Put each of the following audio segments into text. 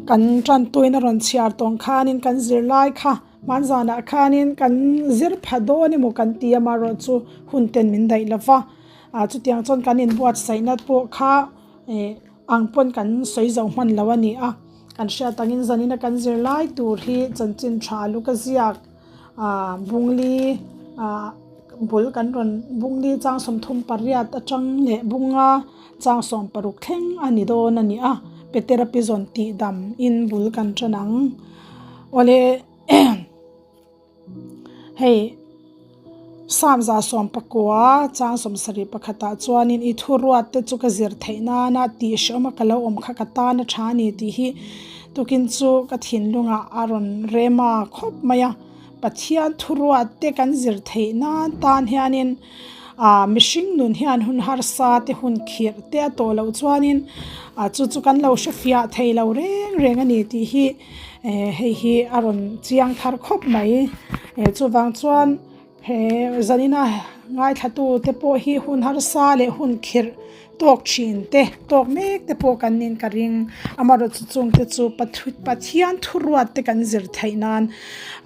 kan tantuin a rawn chhiar tawng khanin kan zirlai kha hmanzanah khanin kan zir pha dawn emaw kan ti a amaherawhchu hun ten min daih lova ah chutiang chuan kan inbuatsaihna pawh kha ih ang pawn kan sawi zo hman lo a ni a kan hriat angin zanina kan zirlai tur hi chanchin tha luk a ziak ah bungli ah bul kan rawn bungli chang 38 atang leh bunga chang 16 thleng a ni dawn a ni a Petera pi zawn tih dam in bul kan tan ang awle hei Sam za 19 chang 71 ah chuanin i thuruat te chu ka zir theih nana tih hreawm a ka lo awm kha ka tan a tha a ni tih hi tukin chu ka thinlungah a rawn rem a khawp mai a Pathian thuruat te kan zir theih nan tan hianin ah mihring nun hian hun harsa te hun khirh te a tawh loh chuanin ah chu chu kan lo hre fiah thei lo reng reng a ni tih hi eh hei hi a rawn chiang thar khawp mai eh chuvang chuan he zanina ngaithla tu te pawh hi hun harsa leh hun khirh tawk thin te tawk mek te pawh kan nin ka ring amaherawhchu chung te chu Pathian thuruat te kan zir theih nan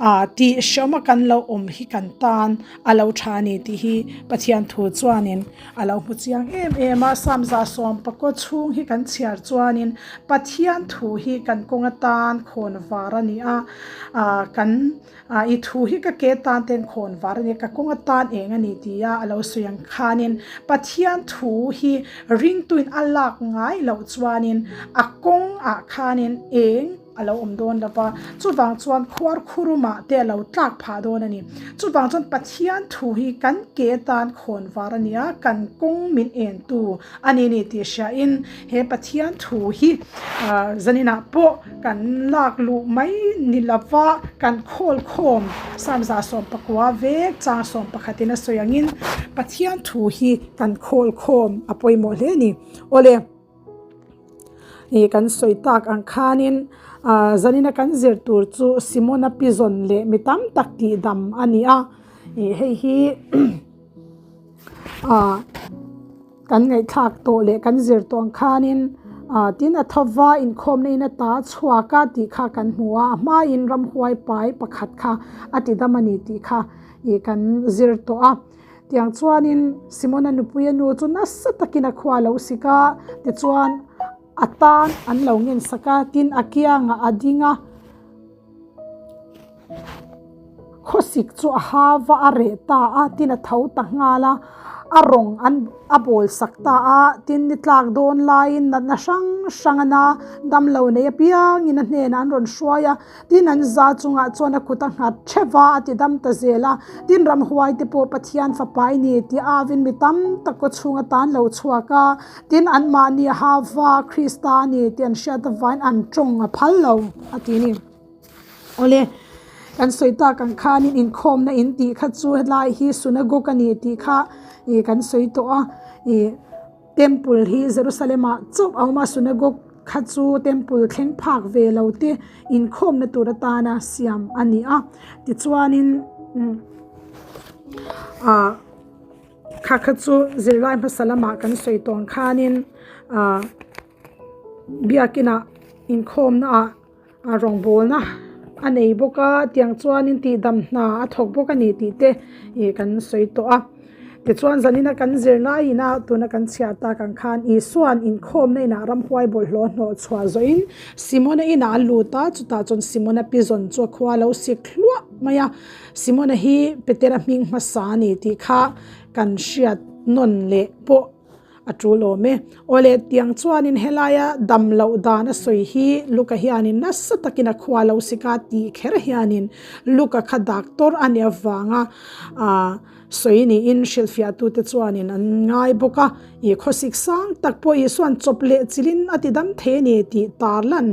ah tih hreawm a kan lo awm hi kan tan a lo tha a ni tih hi Pathian thu chuanin a lo hmu chiang em em a Sam za 19 chhung hi kan chhiar chuanin Pathian thu hi kan kawng atan khawn var a ni a ah kan Ah i thu hi ka ke tan ten khawn var a nia, ka kawng atan eng a ni ti a a lo sawi ang khanin Pathian thu hi ringtuin a lak ngai loh chuanin a kawng ah khanin eng a lo awm dawn lo va, chuvang chuan khuar khurumah te a lo tlak phah dawn a ni. Chuvang chuan Pathian thu hi kan ke tan khawn var a nia, kan kawng min en tu a ni ni tih hriain he Pathian thu hi zaninah pawh kan lak luh mai ni lova kan khawl khawm Psalm 19 vek chang 11 in a sawi angin Pathian thu hi kan khawl khawm a pawimawh hle a ni. Awle ih kan sawi tak ang khanin zanina kan zir tur chu Simona pi zawn leh mi tam tak tih dam a ni a ih hei hi ah kan ngaihthlak tawh leh kan zir tawh ang khanin ah tin a thawva inkhawmna in a ta chhuak a tih kha kan hmu a a hmain ramhuai pai pakhat kha a ti dam a ni tih kha ih kan zir tawh a tiang chuanin Simona nupui a nu chu nasa takin a khua lo sik a tichuan a tan an lo ngen sak a tin a kiangah a ding a. Khawsik chu a ha va a reh ta a, tin a tho ta nghal a, a rawng an a bawl sak ta a, tin ni tlak dawn laiin natna hrang hrang a na damlo nei apiangin a hnenah an rawn hruai a, tin an za chungah chuan a kut a nghat theuh a, a ti dam ta zel a, tin ramhuai te pawh Pathian fapa i ni tih a avin mi tam tak kaw chhung atan lo chhuak a, tin anmahni a ha va Krista a ni tih an hriat avangin an tawng a phal lo a ti ni. Awle, kan sawi tak ang khanin inkhawmna in tih kha chu helai hi synagogue a ni tih kha ih kan sawi tawh a ih temple hi Jerusalem ah chauh a awm a synagogue kha chu temple thleng phak ve lo te inkhawmna tur atana siam a ni a tichuanin ah kha kha chu zirlai hmasa lamah kan sawi tawh ang khanin ah biakinah inkhawmna ah. A rawngbawlna a nei bawk a tiang chuanin tihdam hna a thawk bawk a ni tih te ih kan sawi tawh a tichuan zanina kan zir laiin a tuna kan chhiar tak ang khan Isua'n inkhawmna inah ramhuai bawlhhlawh hnawh chhuah zawhin Simona inah a lut a chutah chuan Simona pi zawn chu a khua lo sik hluah mai a Simona hi Petera hming hmasa a ni tih kha kan hriat nawn leh pawh. A tul awm e. Awle tiang chuanin helaia dam loh dan a sawi hi Luka hianin nasa takin a khua lo sik a tih kher hianin Luka kha doctor a nih avanga ah sawi niin hrilhfiahtute chuanin an ngai bawk a. Ih khawsik sang tak pawh Isua'n chawp leh chilhin a ti dam thei a ni tih tarlan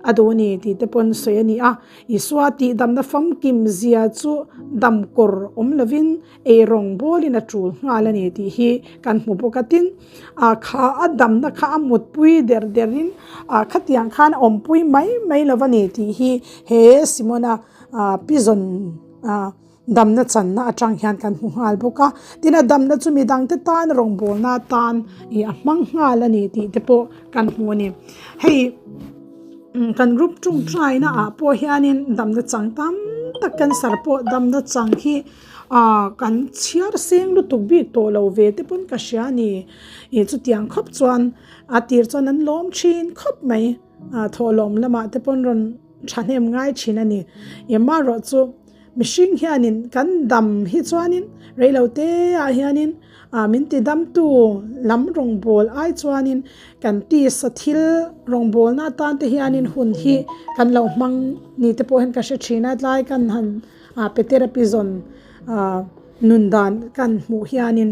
a duh a ni tih te pawn sawi a ni a. Isua tihdamna famkim zia chu damkawr awm lovin Ei rawng bawlin a tul nghal a ni tih hi kan hmu bawk a tin ah kha a damna kha a mutpui der derin ah khatiang khan a awmpui mai mai lo a ni tih hi he Simona ah pi zawn ah damna channa atang hian kan hmu nghal bawk a tin a damna chu midangte tan rawngbawlna atan ih a hmang nghal a ni tih te pawh kan hmu a ni hei. Kan group tawngtaina ah pawh hianin damna chang tam tak cancer pawh damna chang hi ah kan chhiar seng lutuk bik tawh lo ve te pawn ka hria a ni. Ih chutiang khawp chuan a tir chuan an lawm thin khawp mai ah thawhlawm lamah te pawn rawn thahnem ngai thin a ni. Emarawh chu. Mihring hianin kan dam hi chuanin reilo te ah hianin ah min ti damtu lam rawngbâwl ai chuanin kan tisa thil rawngbâwlna atan te hianin hun hi kan lo hmang ni te pawh hian ka hre thin a tlai kan han ah pe therapy zawn ah nun dan kan hmuh hianin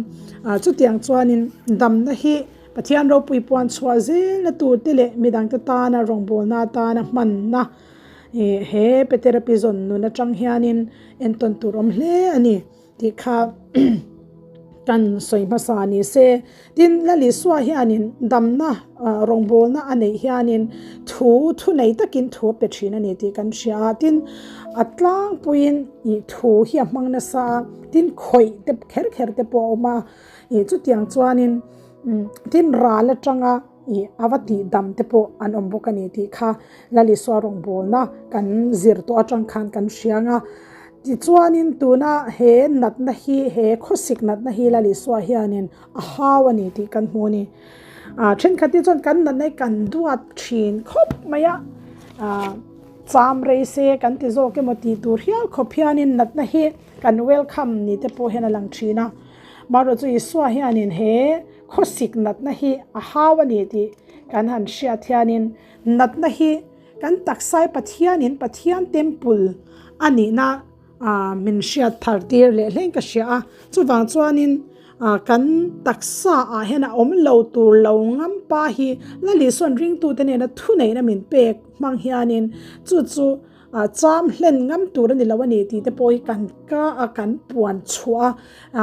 ah chutiang chuanin damna hi Pathian ropui puan chhuah zelna tur te leh midangte tana rawngbâwlna atana hmanna. Ih he Petera pi zawn nun atang hianin entawn tur awm hle a ni tih kha kan sawi hmasa ni se. Tin, Lalisua hianin damna rawngbawlna a neih hianin thu thu nei takin thu a pe thin a ni tih kan hria a. Tin, a tlangpuiin ih thu hi a hmang nasa a, tin khawih te kher kher te pawh a awm a. Ih chutiang chuanin tin ral atanga. Ih, a va tih dam te pawh an awm bawk a ni tih kha Lalisua rawngbawlna kan zir tawh atang khan kan hria ang a. Tichuanin tuna he natna hi, he khawsik natna hi Lalisua hianin a hau a ni tih kan hmu a ni. Ah, thenkhat te chuan kan natna hi kan duat thin khawp mai a, ah, cham rei se kan ti zawk emaw tih tur hial khawp hianin natna hi kan welcome ni te pawh hian a lang thin a. Marawh chu Isua hianin he Khawsik natna hi a hau a ni tih kan han hriat hianin natna hi kan taksai Pathianin Pathian temple a nihna min hriat thar tir leh hlein ka hria a. Chuvang chuanin kan taksa ah hian a awm lo tur lo ngam pa hi Lalisua ringtute nena thuneihna min pek hmang hianin chu chu Ah cham hlen ngam tur a ni lo a ni tih te pawh hi kan ka a kan puan chhuah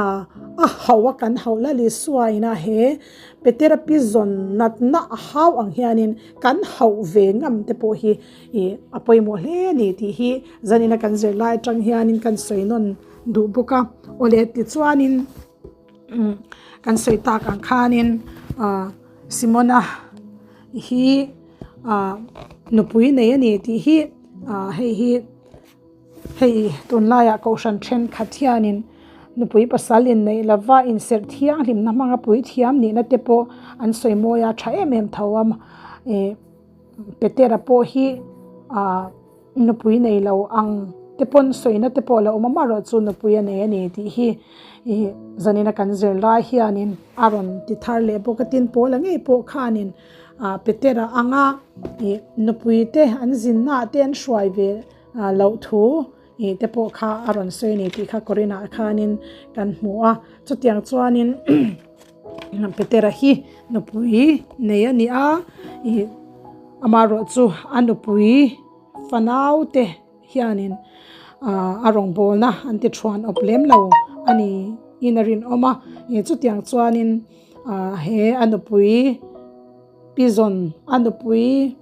a, ah a hauh a kan hauh la Lisua ina he Petera pi zawn natna a hau ang hianin kan hauh ve ngam te pawh hi ih a pawimawh hle a ni tih hi zanina kan zirlai atang hianin kan sawi nawn duh bawk a. Awle tichuanin umm kan sawi tak ang khanin ah Simona hi ah nupui nei a ni tih hi ah hei hi hei tunlaiah kohhran thenkhat hianin nupui pasal inneih lova inserh thianghlimna hmanga puithiam nihna te pawh an sawi mawi a tha em em tho a ih Petera pawh hi ah. Nupui nei lo ang te pawn sawina te pawh a lo awm a, amaherawh chu nupui a nei a ni tih hi ih zanina kan zir lai hianin a rawn ti thar leh bawk a, tin Paula ngei pawh khanin ah Petera anga ih nupui te an zinna ah te an hruai ve loh thu ih te pawh kha a rawn sawi a ni tih kha Korinah khanin kan hmu a, chutiang chuanin Petera hi nupui nei a ni a ih. Amaherawh chu a nupui fanau te hianin a rawngbawlna an ti thuan awp lem lo a ni in a rinawm a, chutiang chuanin he a nupui pi zawn a nupui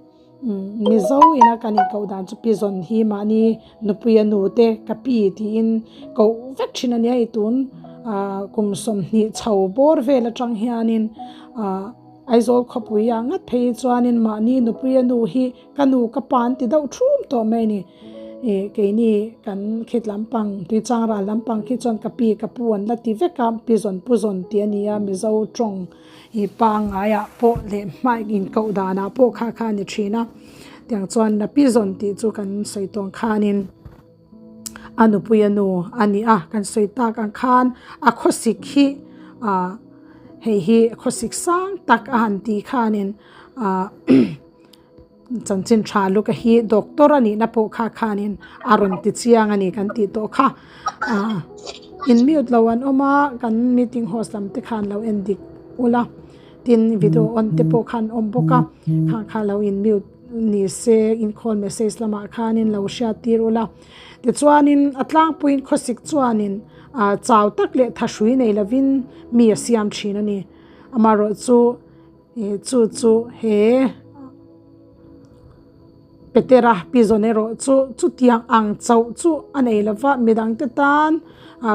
Mizo ina kan inkoh dan chu pi zawn hi mahni nupui a nu te ka pi tiin koh vek thin a nia i tun kum 20 chho bawr vel atang hianin ah. Aizawl khawpui ah ngat phei hi chuanin mahni nupui a nu hi ka nu ka pa an ti deuh thum tawh mai a ni. Ih keini kan khit lampang tuichang ral lampang khi chuan ka pi ka pu an la ti vek a, pi zawn pu zawn tih a ni a, Mizo tawng ih pangaiah pawh leh hmai inkoh danah pawh kha kha a ni thin a. Tiang chuan na pi zawn tih chu kan sawi tawng khanin a nupui a nu a ni a, kan sawi tak ang khan a khawsik hi ah. Hei hi khawsik sang tak a han tih khanin ah chanchin tha luka hi doctor a nihna pawh kha khanin a rawn ti chiang a ni kan tih tawh kha ah in mute lo an awm a kan meeting host lam te khan lo en dik ula tin video on te pawh khan awm bawk a khang kha lo in mute ni se in call message lamah khanin lo hriat tir ula. Tichuanin a tlangpuiin khawsik chuanin chau tak leh thahrui nei lovin mi a siam thin a ni. Amaherawh chu chu chu he Petera pi zawn erawh chu chutiang ang chauh chu a nei lova midangte tan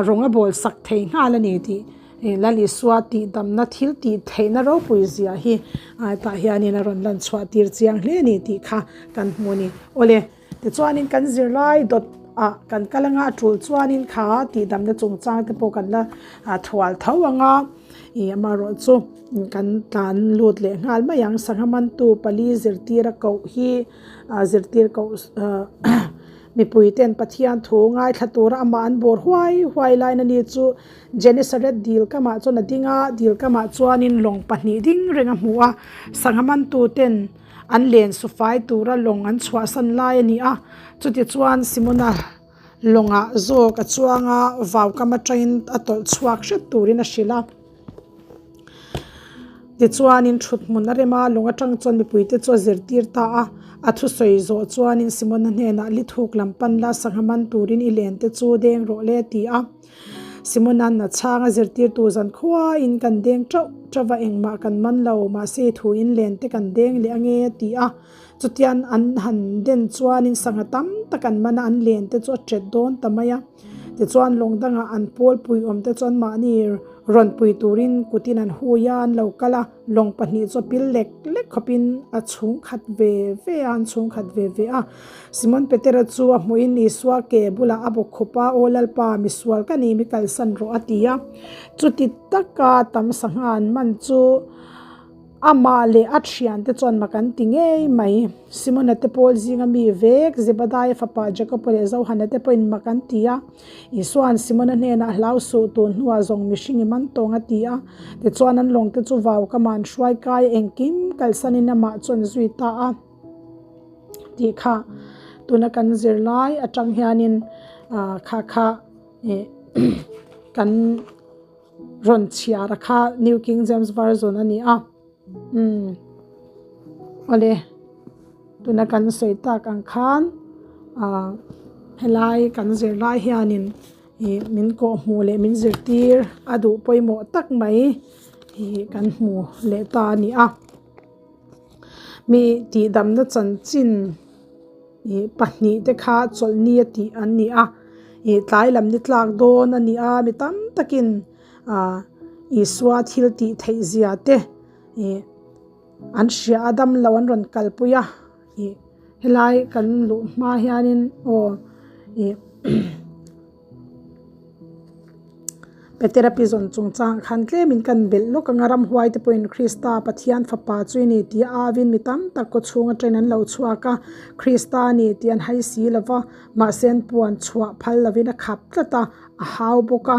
rawng a bawl sak thei nghal a ni tih. Lal Isua tihdamna thil tih theihna ropui zia hi tah hianin a rawn lan chhuah tir chiang hle a ni tih kha kan hmu a ni. Awle, tichuanin kan zirlai dawt ah kan kal anga a tul chuanin kha tihdamna chungchang te pawh kan la thual tho anga ih amaherawhchu kan tlan lut leh nghal mai ang. Sangha mantu pali zirtira koh hi zirtir koh Mipui ten Pathian thu ngaithla tura amah an bawr huai huai lain a ni chu Genesaret dil kamah chuan a ding a, dil kamah chuanin lawng pahnih ding reng a hmu a, sangha mantu ten an len sufai tura lawng an chhuahsan lai a ni a, chutichuan Simona lawngah zawk a chuang a, vau kam atangin a tawlh chhuak hret turin a hrilh a. Tichuanin thuthmun a rem a, lawng atang chuan mipuite chu a zirtir ta a. A thusawi zawh chuanin Simona hnenah lithuk lam pan la sangha man turin i len te chu deng rawh le a ti a. Simona'n a chhang a zirtirtu zan khuaiin kan deng teuh teuh va engmah kan man lo, mahse i thuin len te kan deng leh ange a ti a. Chutian an han den chuanin sangha tam tak an man a, an len te chu a tet dawn ta mai a. Tichuan lawng dangah an pawl pui awm te chuan mahni rawn pui turin kutin an hui a, an lo kal a, lawng pahnih chu a pil lek lek khawpin a chhung khat ve ve a, an chhung khat ve ve a. Simon Petera chu a hmuhin Isua ke bulah a bawk khup a, Aw Lalpa, misual ka ni, mi kalsan rawh a ti a. Chuti taka tam sangha an man chu Amah leh a thiante chuan mak an ti ngei mai. Simona te pawl zinga mi vek, Zebadiah fapa Jakoba leh Johana te pawhin mak an ti a. Isua'n Simona hnenah hlau suh tun hnuah zawng mihring i man tawng a ti a. Tichuan an lawng te chu vau ka man hruai kai engkim kalsanin amah chu an zui ta a tih kha tuna kan zirlai atang hianin kha kha kan Rawn chhiar a kha New King James Version a ni a, umm awle tuna kan sawi tak ang khan ah helai kan zir lai hianin ih min kawh hmuh leh min zirtir a duh pawimawh tak mai ih kan hmu leh ta a ni a, mi tihdamna chanchin. Ih pahnih te kha chawlhni a tih an ni a ih tlai lam ni tlak dawn a ni a mi tam takin ah Isua thil tih theih zia te ih an hria a dam lo an rawn kalpui a ih helai kan luh hma hianin aw ih. Petera pi zawn chungchangah khan tlemin kan belh lawk ang a, ramhuai te pawhin Krista Pathian fapa chu i ni tih a avin mi tam tak kaw chhung atangin an lo chhuak a, Krista a ni tih an hai si lo va, mahse an puan chhuah phal lovin a khap tlat a, a hau bawk a.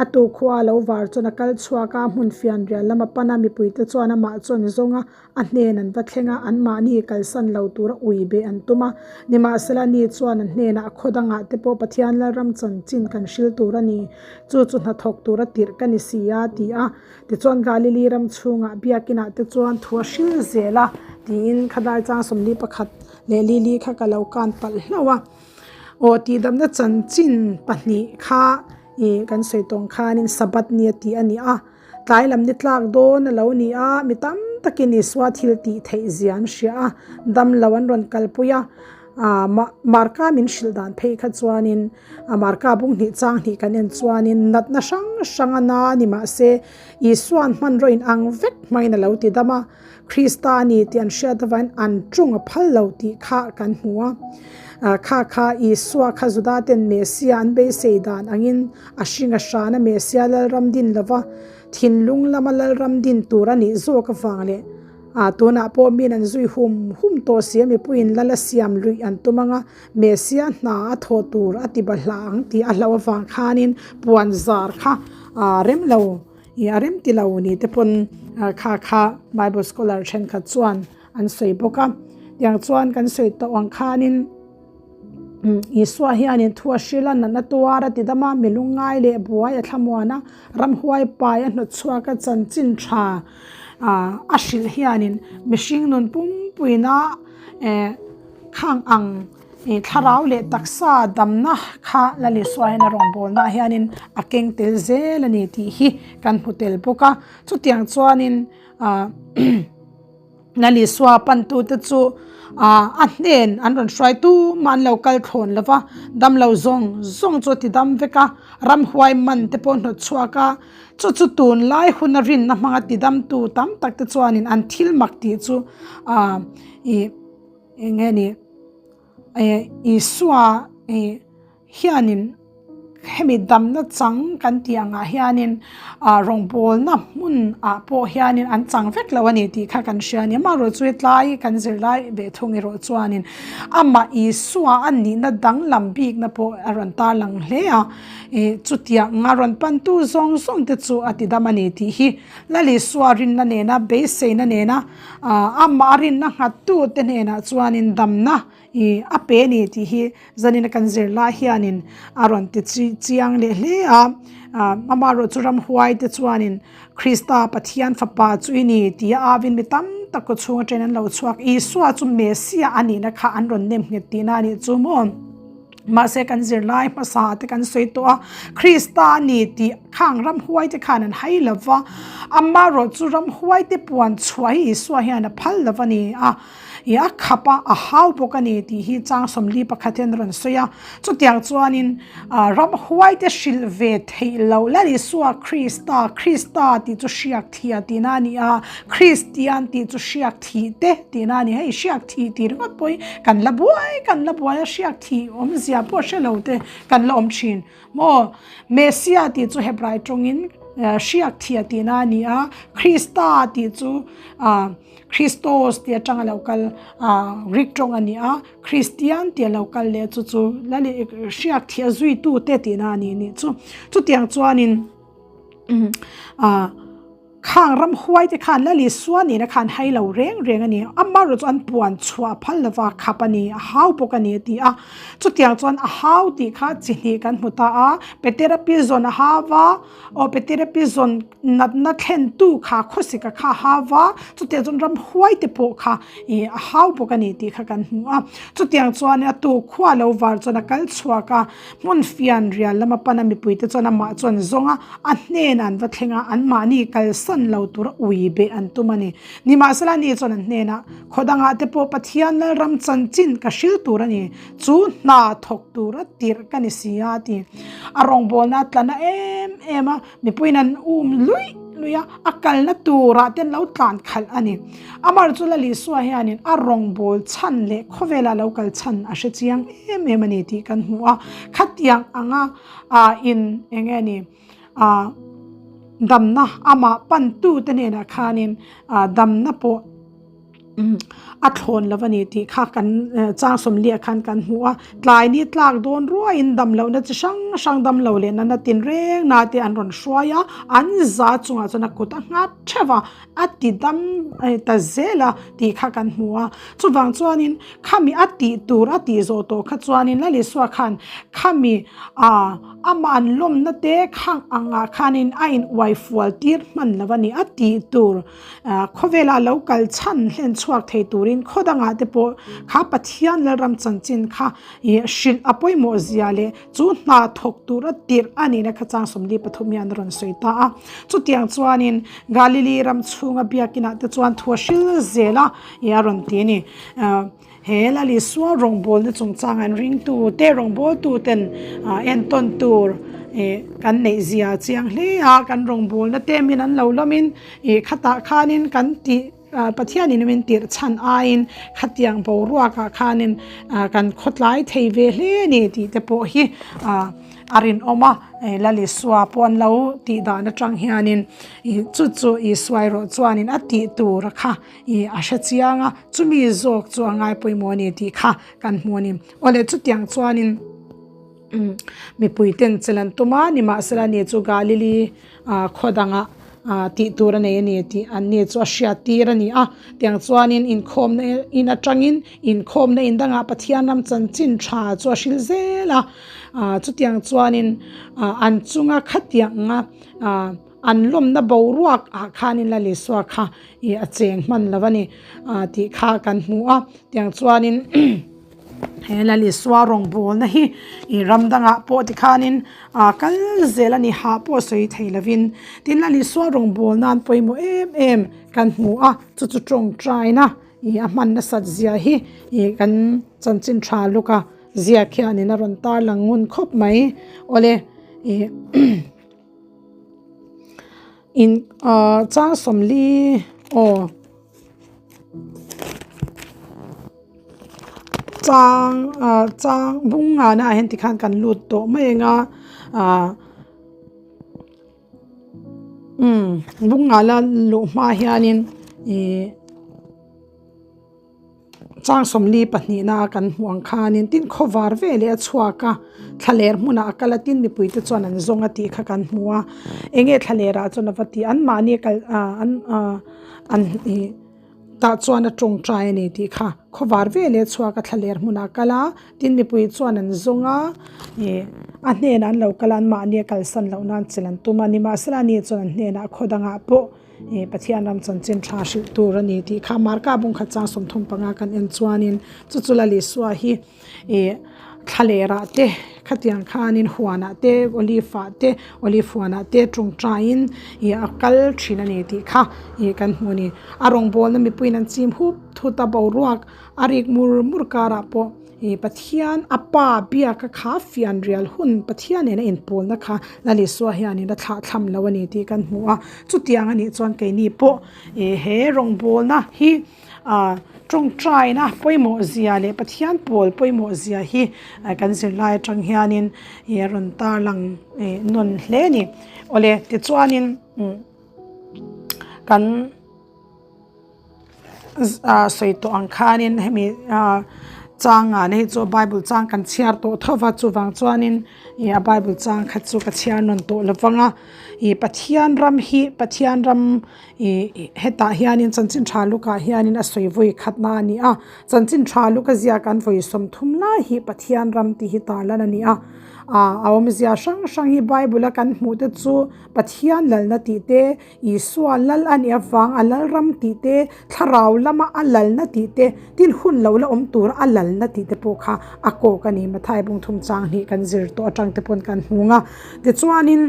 A tu khua a lo var chuan a kal chhuak a, hmun fianrial lam a pan a, mipuite chuan amah chu an zawng a, A hnen an va thleng a, anmahni kalsan lo tura ui beh an tum a. Nimahsela, ni chuan an hnenah khaw dangah te pawh Pathian Lalram chanchin kan hril tur a ni, chu chu hnathawk tura tirh ka ni si a, ti a. Tichuan Galili ram chhungah biakinah te chuan thu a hril zel a, tiin khadai chang 41 leh lili kha ka lo kan palh hlauh a. Aw tihdamna chanchin pahnih kha ih kan sawi tawng khanin Sabbath ni a tih a ni a. Tlai lam ni tlak dawn a lo ni a, mi tam takin Isua thil tih theih zia an hria a, dam lo an rawn kalpui a. Aaa Marka min hrilh dan phei kha chuanin, Marka bung hnih chang hnih kan en chuanin natna hrang hrang a na a ni mahse Isua'n hmanraw in ang vek hmangin a lo ti dam a, Krista a ni tih an hriat avangin an ṭung a phal lo tih kha kan hmu a. Kha kha Isua kha Juda ten Mesia an beisei dan angin a hring a hrana Mesia lalram din lova thinlung lama lalram din tur a nih zawk avang leh tunah pawh min an zui hum hum tawh si a mipuiin lal a siam luih an tum anga Mesia hna a thawh tur a ti bahlah ang tih a hlauh avang khanin puan zar kha rem lo Ih a rem ti lo ni te pawn kha kha Bible scholar thenkhat chuan an sawi bawk a. Tiang chuan kan sawi tawh ang khanin Isua hianin thu a hril a, natna tuar a ti dam a, mi lungngai leh buai a thlamuan a, ramhuai pai a hnawt chhuak a chanchin tha a hrilh hianin mihring nun pumpuina eh khang ang Ih thlarau leh taksa damna kha Lal Isua hian a rawngbawlna ah hianin a keng tel zel a ni tih hi kan hmu tel bawk a. Chutiang chuanin ah. Lal Isua pantute chu a hnen an rawn hruai tumah an lo kal thlawn lo va, damlo zawng zawng chu a ti dam vek a, ramhuai man te pawh hnawt chhuak a, chu chu tunlai huna rinna hmanga ti damtu tam tak te chuanin an thil mak tih chu ih eng nge ni Isua ih. Hianin hemi damna chang kan tih angah hianin ah rawngbawlna hmun ah pawh hianin an chang vek lo a ni tih kha kan hria a ni. Amaherawh chu hetlai kan zirlai ve thung erawh chuanin amah Isua a nihna danglam bikna pawh a rawn tarlang hle a, ih chutiang a rawn pantu zawng zawng te chu a ti dam a ni tih hi Lal Isua rinna nena beiseina nena ah amah rinna nghattu te hnenah chuanin damna I a pe ni tih hi zanina kan zir lai hianin a rawn ti chiang leh hle a, amaherawh chu ramhuai te chuanin Krista Pathian fapa chu i ni tih a avin mi tam tak kaw chhung atangin an lo chhuak, Isua chu Messiah a nihna kha an rawn nem nghet tihna a nih chu maw? Mahse kan zirlai hmasa te kan sawi tawh a, Krista a ni tih khang ramhuai te khan an hai lo va, amaherawh chu ramhuai te puan chhuah hi Isua hian a phal lo a ni a. I a khap a, a hau bawk a ni tih hi chang sawmli pakhat hian a rawn sawi a. Chutiang chuanin ramhuai te hrilh ve theih loh Lal Isua Krista, Krista tih chu hriak thih a tihna a ni a, Kristian tih chu hriak thih te tihna a ni. Hei hriak thih tih ringawt pawh hi kan la buai, kan la buai a, hriak thih awmzia pawh hre lo te kan la awm thin. Maw? Messia tih chu Hebrai tawngin hriak thih a tihna a ni a, Krista tih chu Christos tih atanga lo kal Greek tawng a ni a, Christian tih a lo kal leh chu chu la leh hriak thih a zuitu te tihna a ni nih chu. Chutiang chuanin khang ramhuai te khan Lal Isua nena khan hai lo reng reng a ni. Amaherawhchu chu an puan chhuah phal lova khap a ni, a hau bawk a ni a ti a. Chutiang chuan a hau tih kha chi hnih kan hmu ta a, Petera pi zawn a hau va, Aw Petera pi zawn natna thlentu kha khawsika kha a hau va, chutiang chuan ramhuai te pawh kha ih a hau bawk a ni tih kha kan hmu a. Chutiang chuan a tu khua lo var chuan a kal chhuak a, hmun fian rial lama pana mipuite chuan amah chuan zawng a, a hnenah an va thleng a, anmahni kalsan lo tura ui beh an tum a ni. Nimahsela ni chuan an hnenah, Khaw dangah te pawh Pathian Lalram chanchin ka hril tur a ni, chu hna thawk tura tirh ka ni si a ti. A rawngbawlna a tla na em em a, mipuiin an um luih luih a, a kalna turah te an lo tlan khalh a ni. Amar chu Lal Isua hianin a rawngbâwl chhan leh khawvela lo kal chhan a hre chiang em em a ni tih kan hmu a. Khatiang anga in eng nge ni damna amah pantute hnenah khanin damna pawh A thlawn lo a ni tih kha kan chang sawmliah khan kan hmu a, tlai ni tlak dawn ruaiin dam lohna chi hrang hrang dam lo leh nana tinreng na te an rawn hruai a, an za chungah chuan a kut a nghat theuh a, a ti dam ta zel a tih kha kan hmu a. Chuvang chuanin khami a tih tur a tih zawh tawh kha chuanin Lal Isua khan khami amah an lawmna te khang angah khanin a in uai fual tir hman lo a ni, a tih tur. Khawvelah lo kal chhan hlen chhuak thei turin khaw dangah te pawh kha Pathian Lalram chanchin kha hrilh a pawimawh zia leh chu hna thawk tura tirh a nihna kha chang 43 hian a rawn sawi ta a. Chutiang chuanin Galili ram chhunga biakinah te chuan thu a hril zel a a rawn ti a ni. He Lal Isua rawngbawlna chungchang an ringtu te rawngbawltu ten entawn tur kan neih zia chiang hle a, kan rawngbawlna te min an lo lawmin khatah khanin kan tih Pathianin min tirh chhan aiin khatiang boruakah khanin kan khawtlai thei ve hle a ni tih te pawh hi a rinawm a, Lal Isua pawh an lo tih dan atang hianin chu chu Isua erawh chuanin a tih tur a kha. I a hre chiang a, chumi zawk chu a ngai pawimawh a ni tih kha kan hmu a ni. Awle chutiang chuanin mipui ten chel an tum a, nimahsela ni chu Galili khaw dangah tih tur a nei a ni tih an ni chu a hriat tir a ni a. Tiang chuanin inkhawmna in atangin inkhawmna in dangah Pathian ram chanchin tha chu a hril zel a, chutiang chuanin an chunga khatianga An lawmna boruak ah khanin Lal Isua kha ih a cheng hman lo a ni tih kha kan hmu a. Tiang chuanin. He Lalisua rawngbawlna hi i ram dangah pawh tikhanin aa kal zel a ni, hah pawh sawi thei lovin. Tin, Lalisua rawngbawlna an pawimawh em em kan hmu a, chu chu tawngtaina i a hman nasat zia hi i kan chanchin tha luk a ziak hianin a rawn tarlang ngun khawp mai. Awle i in ah chang 40 aw. Chang ah chang bung ngana ah hian tikhan kan lut tawh mai ang a ah umm bung ngala luh hma hianin ihh chang 42 na kan hmuh ang khanin tin khawvar veleh a chhuak a thlaler hmunah a kal a tin mipui te chuan an zawng a tih kha kan hmu a eng nge thlaler ah chuan a va tih anmahni kal ah an ah. An ih tah chuan a tawngtai a ni tih kha khawvar veleh a chhuak a thlaler hmunah a kal a tin mipui chuan an zawng a ih a hnenah an lo kal a anmahni a kalsan loh nan chilh an tum a nimahsela ani chuan an hnenah khaw dangah pawh ih Pathian ram chanchin tha hrilh tur a ni tih kha Marka bungkhat chang 35 kan en chuanin chu chu la Isua hi. Ih thlalerah te khatiang khanin huanah te olive ah te olive huanah te tawngtaiin ih a kal thin a ni tih kha ih kan hmu a ni. A rawngbawlna mipuiin an chim hup thut a boruak a rik mur mur karah pawh ih Pathian a pa biaka kha fianrial hun Pathian nena inpawlna kha Lalisua hianin a thlahthlam lo a ni tih kan hmu a. Chutiang anih chuan keini pawh ih he rawngbawlna hi. A tawngtaina pawimawh zia leh Pathian pawl pawimawh zia hi kan zirlai atang hianin ih a rawn tarlang ih nawn hle a ni. Awle tichuanin kan ah sawi tawh ang khanin hemi ah changah na hi chu bible chang kan chhiar tawh tho va chuvang chuanin ih a bible chang kha chu ka chhiar nawn tawh lo vang a ih Pathian ram hi Pathian ram. Ih hetah hianin chanchin tha lukah hianin a sawi vawi khatna a ni a, chanchin tha luk a ziak an vawi 30 lai hi Pathian ram tih hi tarlan a ni a, ah a awmzia hrang hrang hi Bible a kan hmuh te chu Pathian lalna tih te, Isua lal a nih avang a lal ram tih te, thlarau lama a lalna tih te, tin hun lo la awm tura a lalna tih te pawh kha a kawk a ni. Mathai bungthum chang hnih kan zir tawh atang te pawn kan hmu ang a, tichuanin.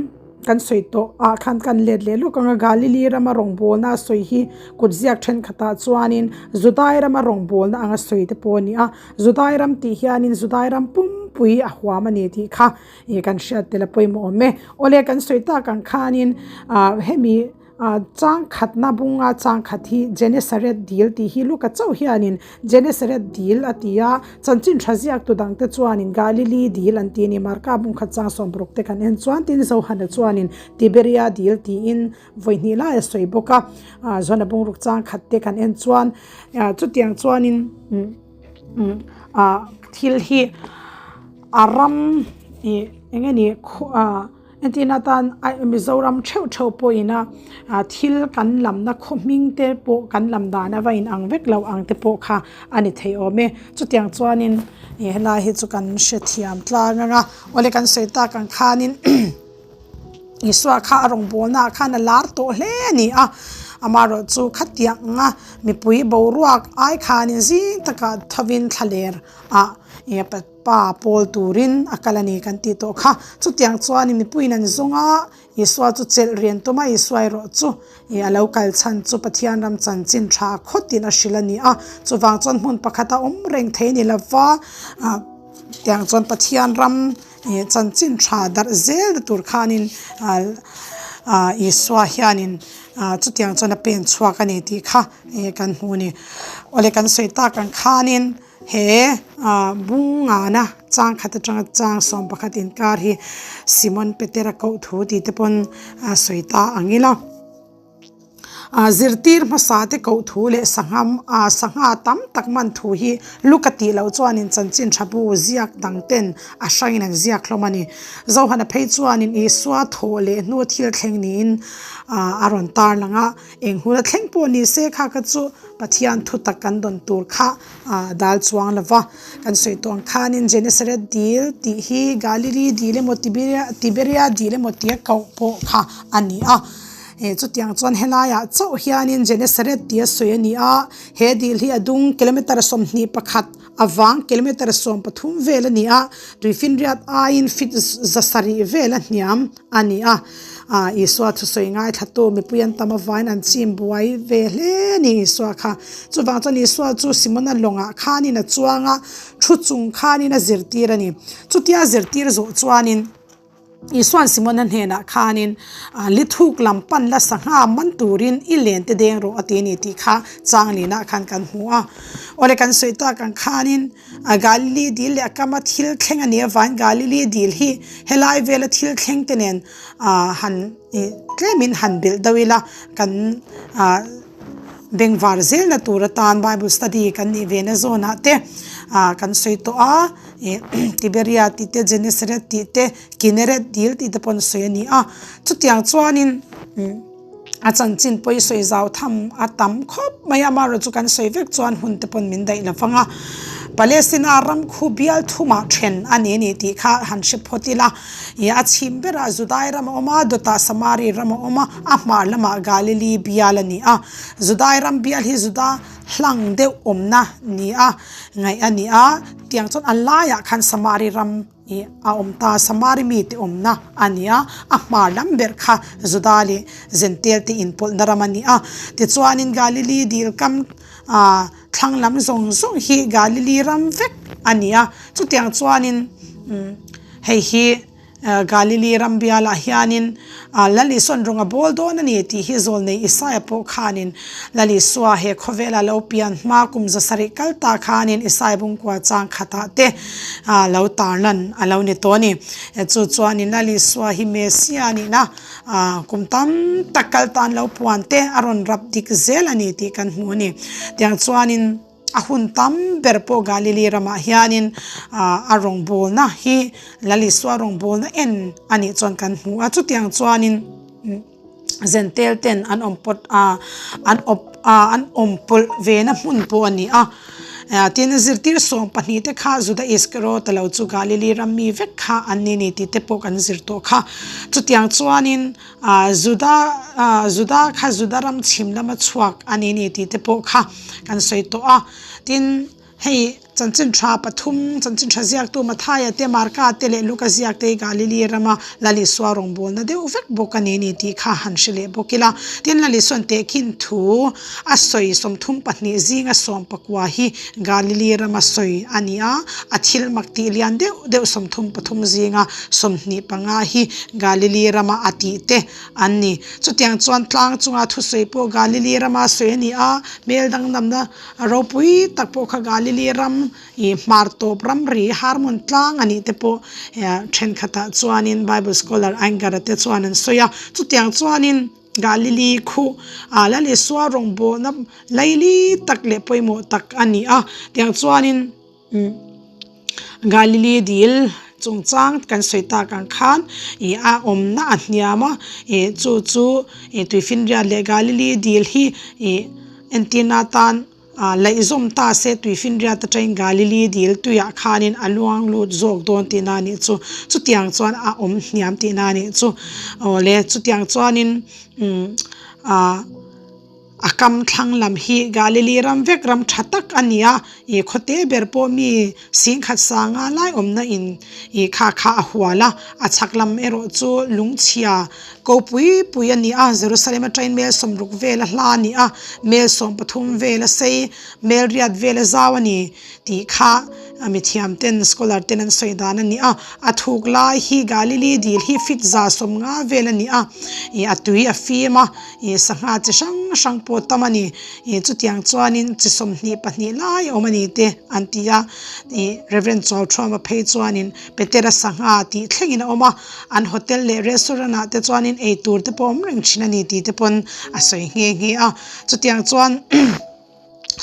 Kan sawi tawh ah khan kan let leh lawk ang a, Galili rama rawngbawlna a sawi hi kut ziak thenkhatah chuanin Judai rama rawngbawlna anga sawi te pawh a ni a, Judai ram tih hianin Judai ram pumpui a huam a ni tih kha ih kan hriat tel a pawimawh awm e. Awle kan sawi tak ang khanin ah hemi ah chang khatna bunga chang khat hi Genesaret dil tih hi Luka chauh hianin Genesaret dil a ti a, chanchin tha ziak tu dang te chuanin Galili dil an ti a ni. Marka bungkhat chang 60 te kan en chuan tin Johana chuanin Tiberia dil tiin vawi hnih lai a sawi bawk a, Johana bungruk chang khat te kan en chuan chutiang chuanin thil hi a ram ih eng nge ni ah. Entir atan Mizoram theuh theuh pawhin a thil kan lamna khaw hming te pawh kan lam dan a va inang vek lo ang te pawh kha a ni thei awm e. Chutiang chuanin ih helai hi chu kan hrethiam tlang ang a, awle kan sawi tak ang khanin Isua kha a rawngbawlna ah khan a lar tawh hle a ni a, amaherawh chu khatiang anga mipui boruak ai khanin zing takah thovin thlaler ah ih Pa pawl turin a kal a ni kan tih tawh kha. Chutiang chuan mipuiin an zawng a, Isua chu chelh rian tum a, Isua erawh chu ih a lo kal chhan chu Pathian ram chanchin tha khawtin a hrilh a ni a. Chuvang chuan hmun pakhata awm reng thei ni lova, ah tiang chuan Pathian ram ih chanchin tha darh zel na tur khanin ah ah Isua hianin ah chutiang chuan a pen chhuak a ni tih kha ih kan hmu a ni. Awle kan sawi tak ang khanin. He bungana chang khat atanga chang 11 inkar hi Simon Petera koh thu tih te pawn a sawi ta ang ila. Zirtir hmasa te koh thu leh sangha sangha tam tak man thu hi Luka tih loh chuanin chanchin tha bu ziak dang ten a hrangin an ziak hlawm a ni. Zohana phei chuanin Isua thawh leh hnu thil thleng niin a rawn tarlang a. Eng hun a thleng pawh ni se kha kha chu Pathian thutak kan dawn tur kha a dal chuang lo va. Kan sawi tawh ang khanin Genesaret dil tih hi Galili dil emaw Tiberia dil emaw tia koh pawh kha a ni a. Chutiang chuan helaiah chauh hianin Genesaret tia sawi a ni a, he dil hi a dung kilometre 21 avang kilometre 13 vel a ni a, tuifinriat aiin feet 700 vel a hniam a ni a. Isua thusawi ngaithlatu mipui an tam avain an chim buai ve hle a ni Isua kha. Chuvang chuan Isua chu Simona lawngah khanin a chuang a, thu chung khanin a zirtir a ni. Chutia zirtir zawh chuanin Isua'n Simona hnenah khanin, Lithuk lam pan la sangha man turin i len te deng rawh a ti a ni tih kha Changlinah khan kan hmu a. Awle kan sawi tak ang khanin Galili dil leh a kama thil thleng a nih avangin Galili dil hi helai vela thil thleng te nen han tlemin han belh deuh ila kan bengvar zelna tur atan Bible study kan nih ve na zawnah te kan sawi tawh a Tiberia tih te Genesaret tih te Kineret dil tih te pawh an sawi a ni a chutiang chuanin. A chanchin pawi sawi zau tham a tam khawp mai a, amaherawh chu kan sawi vek chuan hun te pawn min daih lo vang a. Palestina ram khu bial thumah then a ni a ni tih kha han hre phawt ila. Ih a chhim berah Judai ram a awm a, dawtah Samari ram a awm a, a hmar lamah Galili bial a ni a. Judai ram bial hi Juda hlang deuh awmna ni a ngaih a ni a, tiang chuan a laiah khan Samari ram Ih a awm ta, Samari mite awmna a ni a, a hmar lam ber kha Juda leh Zentel te inpawlhna ram a ni a. Tichuanin Galili dil kam ah thlang lam zawng zawng hi Galili ram vek a ni a. Chutiang chuanin hei hi Galili ram bialah hianin Lal Isua'n rawng a bawl dawn a ni tih hi zawlnei Isaia pawh khanin Lal Isua he khawvela lo pian hma kum 700 kal ta khanin Isai bungkua chang khatah te lo tarlan a lo ni tawh a ni. Chu chuanin Lal Isua hi Messia nihna kum tam tak kal tan lo puan te a rawn rap dik zel a ni tih kan hmu a ni. Tiang chuanin a hun tam ber pawh Galili ramah hianin a rawngbawlna hi Lal Isua rawngbawlna en a nih chuan kan hmu a. Chutiang chuanin. Zentel ten an awm pawt a, an awp a, an awm pawlh ve na hmun pawh a ni a. Tin, zirtir 12 te kha Juda Iskariota lo chu Galili ram mi vek kha an ni ni tih te pawh kan zir tawh kha. Chutiang chuanin Juda Juda kha Juda ram chhim lama chhuak a ni ni tih te pawh kha kan sawi tawh a. Tin, Hei chanchin tha pathum, chanchin tha ziaktu Mathaia te, Marka te leh Luka ziak te hi Galili rama Lal Isua rawngbawlna deuh vek bawk a ni ni tih kha han hre leh bawk ila. Tin, Lal Isua'n tehkhin thu a sawi 32 zinga 19 hi Galili rama sawi a ni a, a thil mak tih lian deuh deuh 33 zinga 25 hi Galili rama a tih te an ni. Chutiang chuan tlang chunga thusawi pawh Galili rama sawi a ni a, hmel danglamna A ropui tak pawh kha Galili ram ih hmar tawp ramri Harmon tlang a nih te pawh thenkhatah chuanin Bible scholar Ainger-a te chuan an sawi a. Chutiang chuanin Galili khu ah Lal Isua rawngbawlna laili tak leh pawimawh tak a ni a. Tiang chuanin umm Galili dil chungchang kan sawi tak ang khan ih a awmna a hniam a ih chu chu ih tuifinriat leh Galili dil hi ih Entirna atan laihzawm ta se tuifinriat atangin Galili dil tuiah khanin a luang lut zawk dawn tihna a nih chu. Chutiang chuan a awm hniam tihna a nih chu. Awle chutiang chuanin a kam thlang lam hi Galili ram vek ram tha tak a ni a, ih khawte ber pawh mi singkhat sanga lai awmna in ih kha kha a hual a, a chhak lam erawh chu lungchhia Ko pui pui a ni a, Jerusalem atangin mel 60 vel a hla a ni a, mel 13 vel a sei, mel riat vel a zau a ni tih kha mithiam ten, scholar ten an sawi dan a ni a. A thuk lai hi Galili dil hi fit 150 vel a ni a, ih a tui a fim a, ih sangha chi hrang hrang pawh tam a ni, ih chutiang chuanin chi 22 lai a awm a ni te an ti a, ih Rev Chawlthuama phei chuanin Petera sangha tih thlengin a awm a, an hotel leh restaurant ah te chuanin ei tur te pawh awm reng thin a ni tih te pawn a sawi nghe nghe a. Chutiang chuan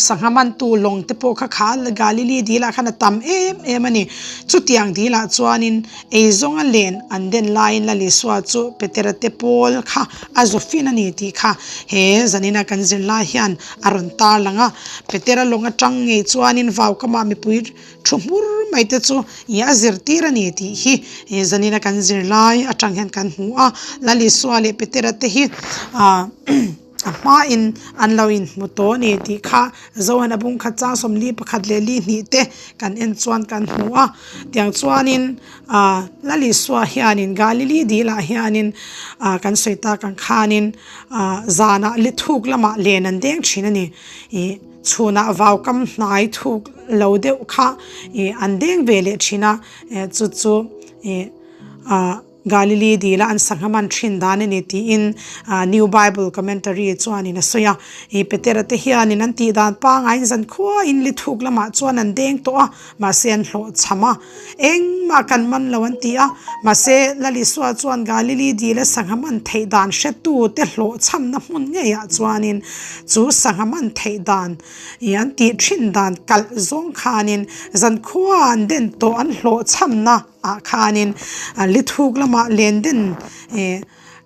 sangha mantu lawng te pawh kha kha Galili dil ah khan a tam em em a ni. Chutiang dil ah chuanin eizawnga len an den laiin Lal Isua chu Petera te pawl kha a zu fin a ni tih kha he zanina kan zirlai hian a rawn tarlang a. Petera lawng atang ngei chuanin vaukamah mipui thu hmur. mai te chu ih a zirtir a ni tih hi ih zanina kan zirlai atang hian kan hmu a Lal Isua leh Petera te hi ah a hmain an lo inhmu tawh a ni tih kha Zohana bung khat chang 41 leh 42 te kan en chuan kan hmu a tiang chuanin ah Lal Isua hianin Galili dilah hianin ah kan sawi tak ang khanin ah zanah li thuk lamah len an deng thin a ni ih chhunah vaukam hnai thuk lo deuh kha ih an deng ve leh thin a eh chu chu ih ah. Galili dila an sangha man thin dan a ni tiin New Bible Commentary chuanin a sawi a. Ih Petera te hianin an tih dan pangaiin zankhuain li thuk lamah chuan an deng tawh a, mahse an hlawhchham a. Engmah kan man lo an ti a, mahse Lal Isua chuan Galili dila sangha man theih dan hretu te hlawhchhamna hmun ngeiah chuanin chu sangha man theih dan ih an tih thin dan kalh zawng khanin zankhua an den tawh an hlawhchhamna ah khanin li thuk lamah len den eh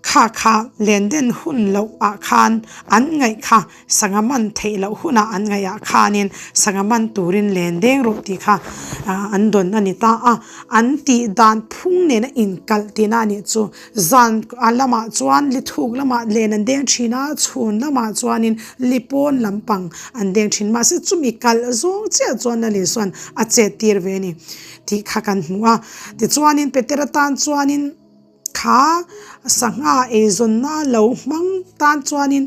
kha kha len den hun loh ah khan an ngaih kha sangha man theih loh hunah an ngaih ah khanin sangha man turin len deng rawh tih kha ah an dawn a ni ta a an tih dan phung nena inkalh tihna a nih chu zan lamah chuan li thuk lamah len an deng thin a chhun lamah chuanin li pawn lampang an deng thin mahse chumi kalh zawng chiah chuan Lal Isua'n a chet tir ve a ni. Tih kha kan hmu a. Tichuanin Petera tan chuanin kha sangha eizawnna lo hmang tan chuanin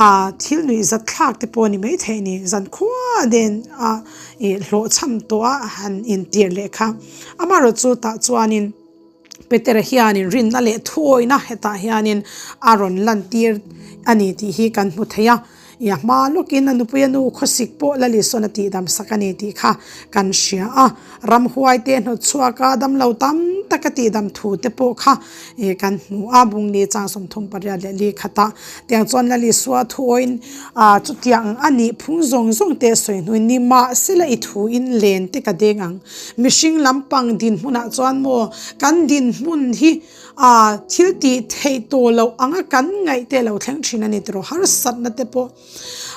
ah thil nuih zat thlak te pawh a ni maithei a ni. Zankhua den a ih hlawhchham tawh a han intir leh kha. Amaherawhchu tah chuanin. Petera hianin rinna leh thuawina hetah hianin a rawn lantir a ni tih hi kan hmu thei a. I a hma lawkin a nupui a nu khawsik pawh Lalisawn a tihdam sak a ni tih kha kan hria a. Ramhuaite hnawt chhuaka damlo tam taka tihdam thu te pawh kha kan hmu a. Bungli chang 38 leh li khatah tiang chuan Lalisua thuawiin chutiang a nih phung zawng zawng te sawi hnuin nimahsela i thuin len te ka deng ang. Mihring lampang dinhmunah chuan maw kan dinhmun hi ah thil tih theih tawh loh anga kan ngaih te lo thleng thin a ni tiraw harsatna te pawh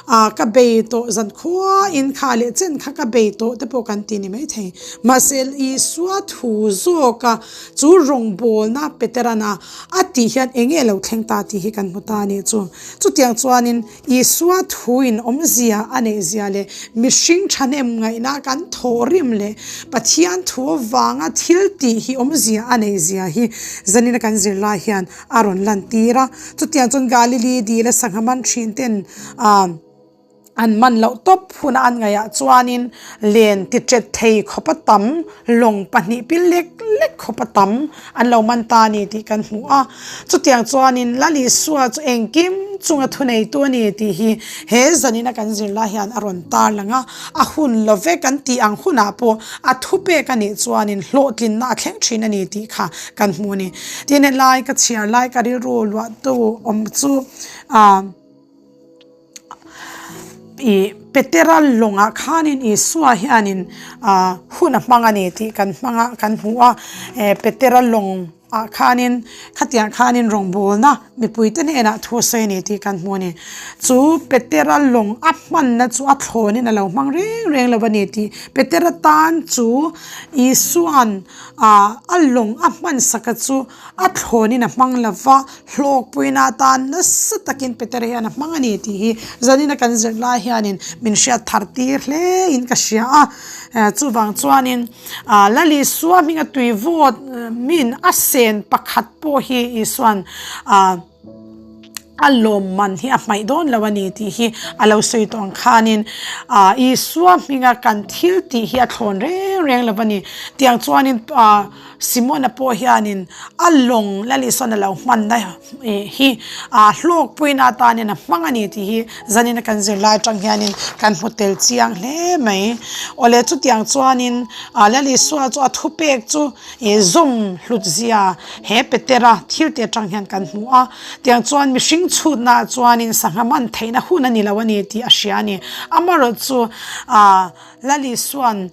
ah ka bei tawh zan khuain kha leh chen kha ka bei tawh te pawh kan ti ni maithei. Mahse Isua thu zawka chu rawngbawlna Peterana a tih hian eng nge lo thleng ta tih hi kan hmu ta a nih chu. Chutiang chuanin Isua thuin awmzia a neihzia leh mihring thahnem ngaihna kan thawhrim leh Pathian thu avanga thil tih hi awmzia a neihzia hi zanina kan zirlai hian a rawn lantir a. Chutiang chuan Galili dila sangha man thin ten ah an man loh tawp huna an ngaihah chuanin len ti tet thei khawpa tam lawng pahnih pil lek lek khawpa tam an lo man ta a ni tih kan hmu a. Chutiang chuanin Lal Isua chu engkim chunga thuneitu a ni tih hi he zanina kan zirlai hian a rawn tar lang a. A hun lo ve kan tih ang hunah pawh a thupek a nih chuanin hlawhtlinna a thleng thin a ni tih kha kan hmu a ni. Tin, helai ka chhiar lai ka rilru luahtu awm chu ah. Ih Petera lawngah khanin Isua hianin ah hun a hmang a ni tih kan hmang a kan hmu a eh Petera lawng ah khanin khatiang khanin rawngbawlna mipuite hnenah thu a sawi a ni tih kan hmu a ni. Chu Petera lawng a hmanna chu a thlawnin a lo hmang reng reng lo a ni tih Petera tan chu Isua'n ah a lawng a hman saka chu a thlawnin a hmang lo va. Hlawkpuina atan nasa takin Petera hian a hmang a ni tih hi zanina kan zir lai hianin min hriat thar tir hlein ka hria a. Chuvang chuanin Lal Isua hminga tui vawt min a sen pakhat pawh hi Isua'n a lawmman hi a hmaih dawn lo a ni tih hi a lo sawi tawh ang khanin Isua hminga kan thil tih hi a thlawn reng reng lo a ni. Tiang chuanin Simona pawh hianin a lawng Lal Isuan a lo hmanna hi hlawkpuina atanin a hmang a ni tih hi zanina kan zirlai atang hianin kan hmu tel chiang hle mai. Awle chutiang chuanin Lal Isua chu a thupek chu zawm hlut zia he Petera thil te atang hian kan hmu a. Tiang chuan mihring chhutnaah chuanin sangha man theihna hun a ni lo a ni tih a hria a ni. Amaherawhchu Lal Isuan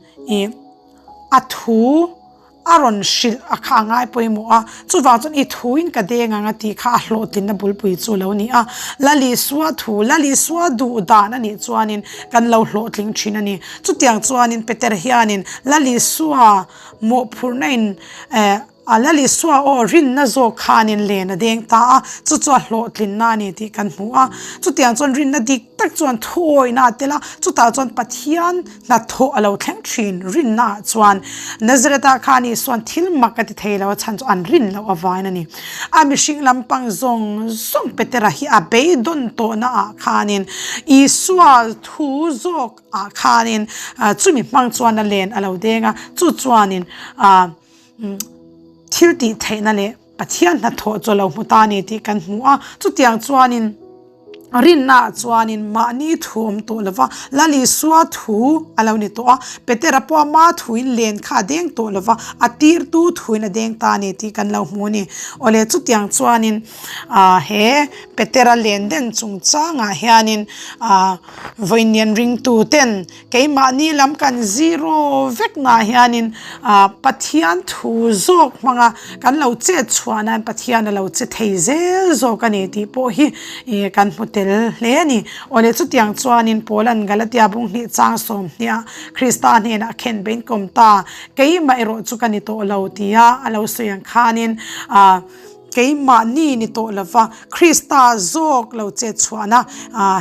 a thu. A rawn hrilh a kha a ngai pawimawh a, chuvang chuan i thuin ka deng ang a tih kha a hlawhtlinna bulpui chu a lo ni a. Lalisua thu, Lalisua duh dan a nih chuanin kan lo hlawhtling thin a ni. Chutiang chuanin Peter hianin Lalisua mawhphurhna in eh a Lalisua aw rinna zawk khanin len a deng ta a, chu chu a hlawhtlinna a ni tih kan hmu a. Chutiang chuan rinna dik tak chuan thuawihna a tel a, chutah chuan Pathian Hnathawh a lo thleng thin rinna ah chuan Nazareth-ah khan Isua'n thil mak a ti thei lo a chhan chu an rin loh avangin a ni. A mihring lampang zawng zawng Petera hi a beidawn tawhna ah khanin Isua thu zawk ah khanin chumi hmang chuan a len a lo deng a, chu chuanin thil tih theihna leh Pathian hnathawh chu a lo hmu ta a ni tih kan hmu a, chutiang chuanin rinnaah chuanin mahni thu awm tawh lova, Lal Isua thu a lo ni tawh a, Petera pawh ama thuin len kha a deng tawh lova, a tirtu thuin a deng ta a ni tih kan lo hmu a ni. Awle chutiang chuanin ah he Petera len den chungchangah hianin ah vawiin ringtu ten Keimahni lam kan zero vek nah hianin Pathian thu zawk hmanga kan lo chet chhuah nan Pathian a lo che thei zel zawk a ni tih pawh hi kan hmu tel hle a ni. Awle chutiang chuanin Paula'n Galatia bung hnih chang sawmhniah Krista hnenah a khen bein kawm ta, keimah erawh chu ka ni tawh lo tia a lo sawi ang khanin Keimahni ni tawh lova Krista zawk lo chet chhuahna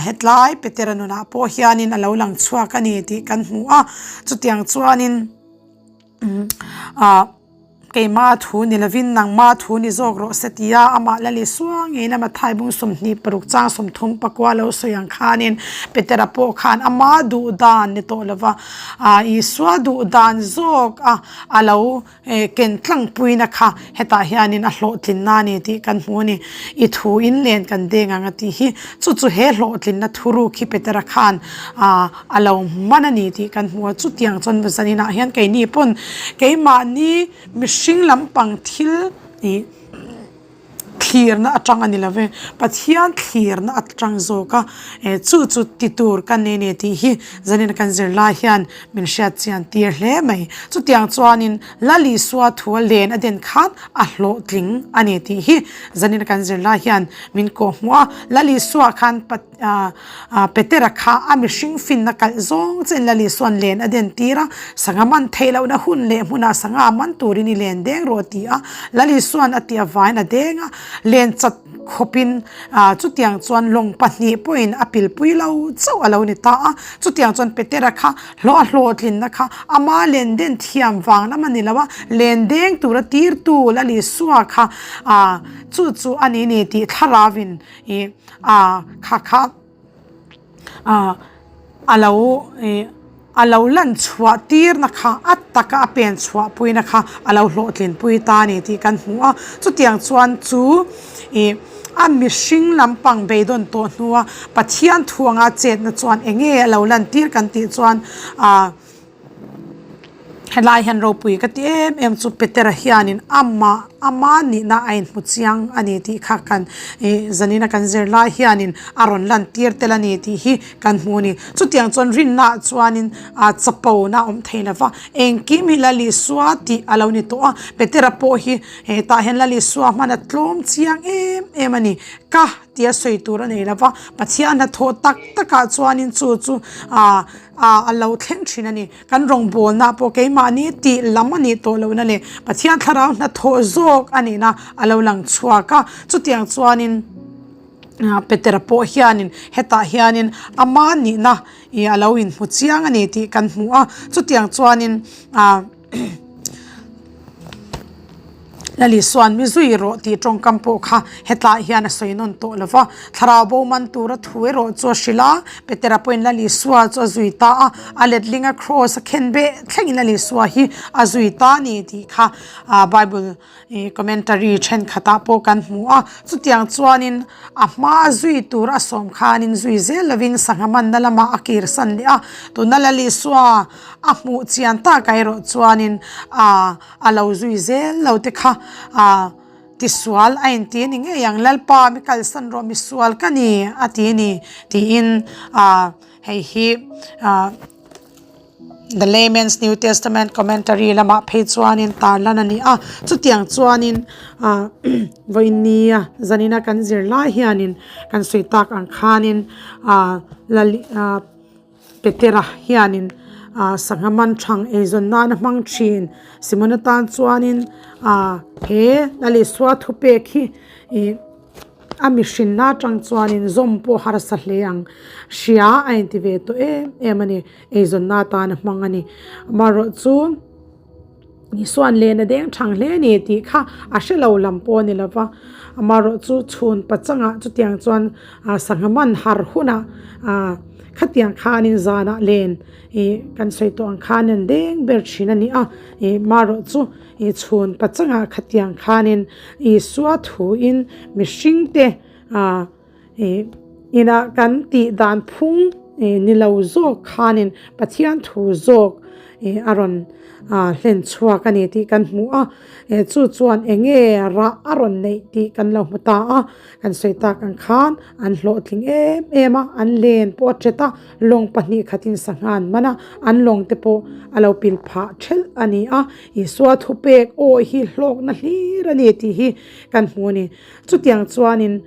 hetlai Petera nunah pawh hianin a lo lang chhuak a ni tih kan hmu a. Chutiang chuanin keimah thu ni lovin nangmah thu ni zawk rawh se tia amah la li suangin a Mathai bung 26 chang 30 pakua lo sawi ang khanin Petera pawh khan ama duh dan ni tawh lova Isua duh dan zawk a a lo He ken tlangpuina kha hetah hianin a hlawhtlinna a ni tih kan hmu a ni. I thu in len kan deng ang a tih hi chu chu he hlawhtlinna thuruk hi Petera khan a lo hman a ni tih kan hmu a. Chutiang chuan zaninah hian keini pawn keimahni mihring lampang thil ih Thlirna atang a ni lo ve, Pathian thlirna atang zawk a, chu chu ti tur ka nei nei tih hi zanin kan zirlai hian min hriat chian tir hle mai. Chutiang chuanin Lal Isua thu a len a den khan a hlawhtling a ni tih hi zanin kan zirlai hian min kawhhmuh a. Lal Isua khan Petera kha a mihring finna kalh zawng chiin Lal Isua'n len a den tir a, sangha man theih lohna hun leh hmunah sangha man turin i len deng rawh a ti a. Lal Isua'n a tih avain a deng a, len chat khawpin chutiang chuan lawng pahnih pawhin a pilpui lo chauh a lo ni ta a. Chutiang chuan Petera kha hlawh a hlawhtlinna kha ama len den thiam vang lam a ni lo a, len deng tura tirtu Lal Isua kha chu chu a ni ni tih thlarauin I a kha kha a a lo ih a lo lan chhuah tirna kha a taka a pen chhuah puina kha a lo hlawhtlin pui ta a ni tih kan hmu a chutiang chuan chu ih a mihring lampang beidawn tawh hnua Pathian thu anga chetna chuan eng nge a lo lan tir kan tih chuan ah. Helai hian ropui ka ti em em chu Petera hianin amah ama nihna a inhmu chiang a ni tih kha kan ih zanina kan zir lai hianin a rawn lan tir tel a ni tih hi kan hmu a ni. Chutiang chuan rinna ah chuanin ah chapona a awm thei lova engkim hi Lal Isua tih a lo ni tawh a Petera pawh hi hetah hian Lal Isua hman a tlawm chiang em em a ni. Ka tia sawi tur a nei lova Pathian hnathawh tak takah chuanin chu chu ah ah a lo thleng thin a ni. Kan rawngbawlna pawh keimahni tih lam a nih tawh lohna leh Pathian thlarau hnathawh zawk a nihna a lo lang chhuak a. Chutiang chuanin Petera pawh hianin hetah hianin ama nihna ih a lo inhmu chiang a ni tih kan hmu a. Chutiang chuanin ah. Lali suan mi zui rawh tih tawngkam pawh kha hetlai hian a sawi nawn tawh lo va, thlarau bo man tura thu erawh chu a hrilh a, Petera pawhin Lali Sua chu a zui ta a, a letlinga kraws a khen beh thlengin Lali Sua hi a zui ta a ni tih kha Bible commentary thenkhatah pawh kan hmu a, chutiang chuanin a hma zui tur a sawm khanin zui zel lovin sangha manna lamah a kirsan leh a, tuna Lali Sua A hmuh chian takah erawh chuanin a a lo zui zel lo te kha a tisual a inti a ni ngei ang Lalpa mi kalsan rawh misual ka ni a ti a ni tiin a hei hi a. The Layman's New Testament Commentary lamah phei chuanin tarlan a ni a, chutiang chuanin ah vawinia zanina kan zir lai hianin kan sawi tak ang khanin ah lal ah Petera hianin ah sangha man thang eizawn nana hmang thin Simona tan chuanin ah he Lal Isua thupek hi ih. A mihrinna atang chuanin zawm pawh harsa hle ang. Hria a inti ve tawh em em a ni. Eizawnna atan a hmang a ni. Amaherawh chu Isuan len a deng thang hle a ni tih kha a hre lo lam pawh a ni lo va. Amaherawh chu chhun pachangah chutiang chuan sangha man har hunah khatiang khanin zanah len ih kan sawi tawh ang khan an deng ber thin a ni a. Ih maherawh chu. I chhun pachangah khatiang khanin Isua thuin mihringte inah kan tih dan phung ni lo zawk khanin Pathian thu zawk a rawn hlen chhuak a ni tih kan hmu a. Chu chuan eng nge rah a rawn neih tih kan lo hmu ta a. Kan sawi tak ang khan an hlawhtling em em a, an len pawh a ṭet a, lawng 2 khatin sangha an man a, an lawng te pawh a lo pil phah ṭhelh a ni a. Isua thupek aw hi hlawkna hlir a ni tih hi kan hmu a ni. Chutiang chuanin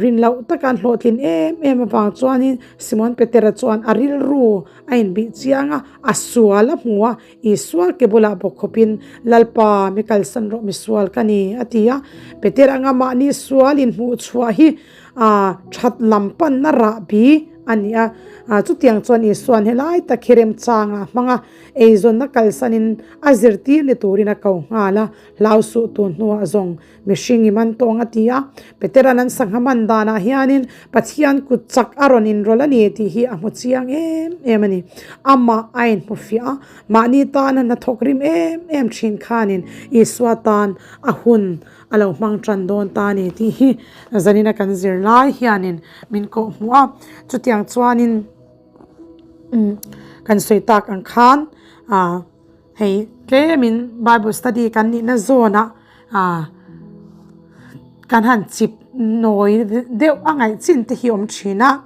rin loh taka an hlawhtlin em em avang chuanin Simon Petera chuan a rilru a inbih chiang a, a sual a hmu a, Isua ke bulah bawk khawpin, Lalpa, mi kalsan rawh, misual ka ni, a ti a. Peter anga mahni sual inhmuh chhuah hi that lam panna rahbi a ni a. Chutiang chuan Isua'n helai tak hi remchanga hmang a, eizawnna kalsanin a zirtir ni turin a ko nghal a, Hlau suh tun hnuah zawng Mihring i man tawng a ti a, Petera'n an sangha man danah hianin Pathian kut chak a rawn inrawlh a ni tih hi a hmu chiang em em a ni. Amah a inhmu fiah a, mahni tana hnathawk rim em em thin khanin Isua tan a hun a lo hmang tan dawn ta a ni tih hi zanina kan zir lai hianin min kawh hmuh a. Chutiang chuanin kan sawi tak ang khan ah. Hei tlemin Bible study kan nihna zawnah ah kan han chip nawi deuh a ngaih chin te hi awm thin a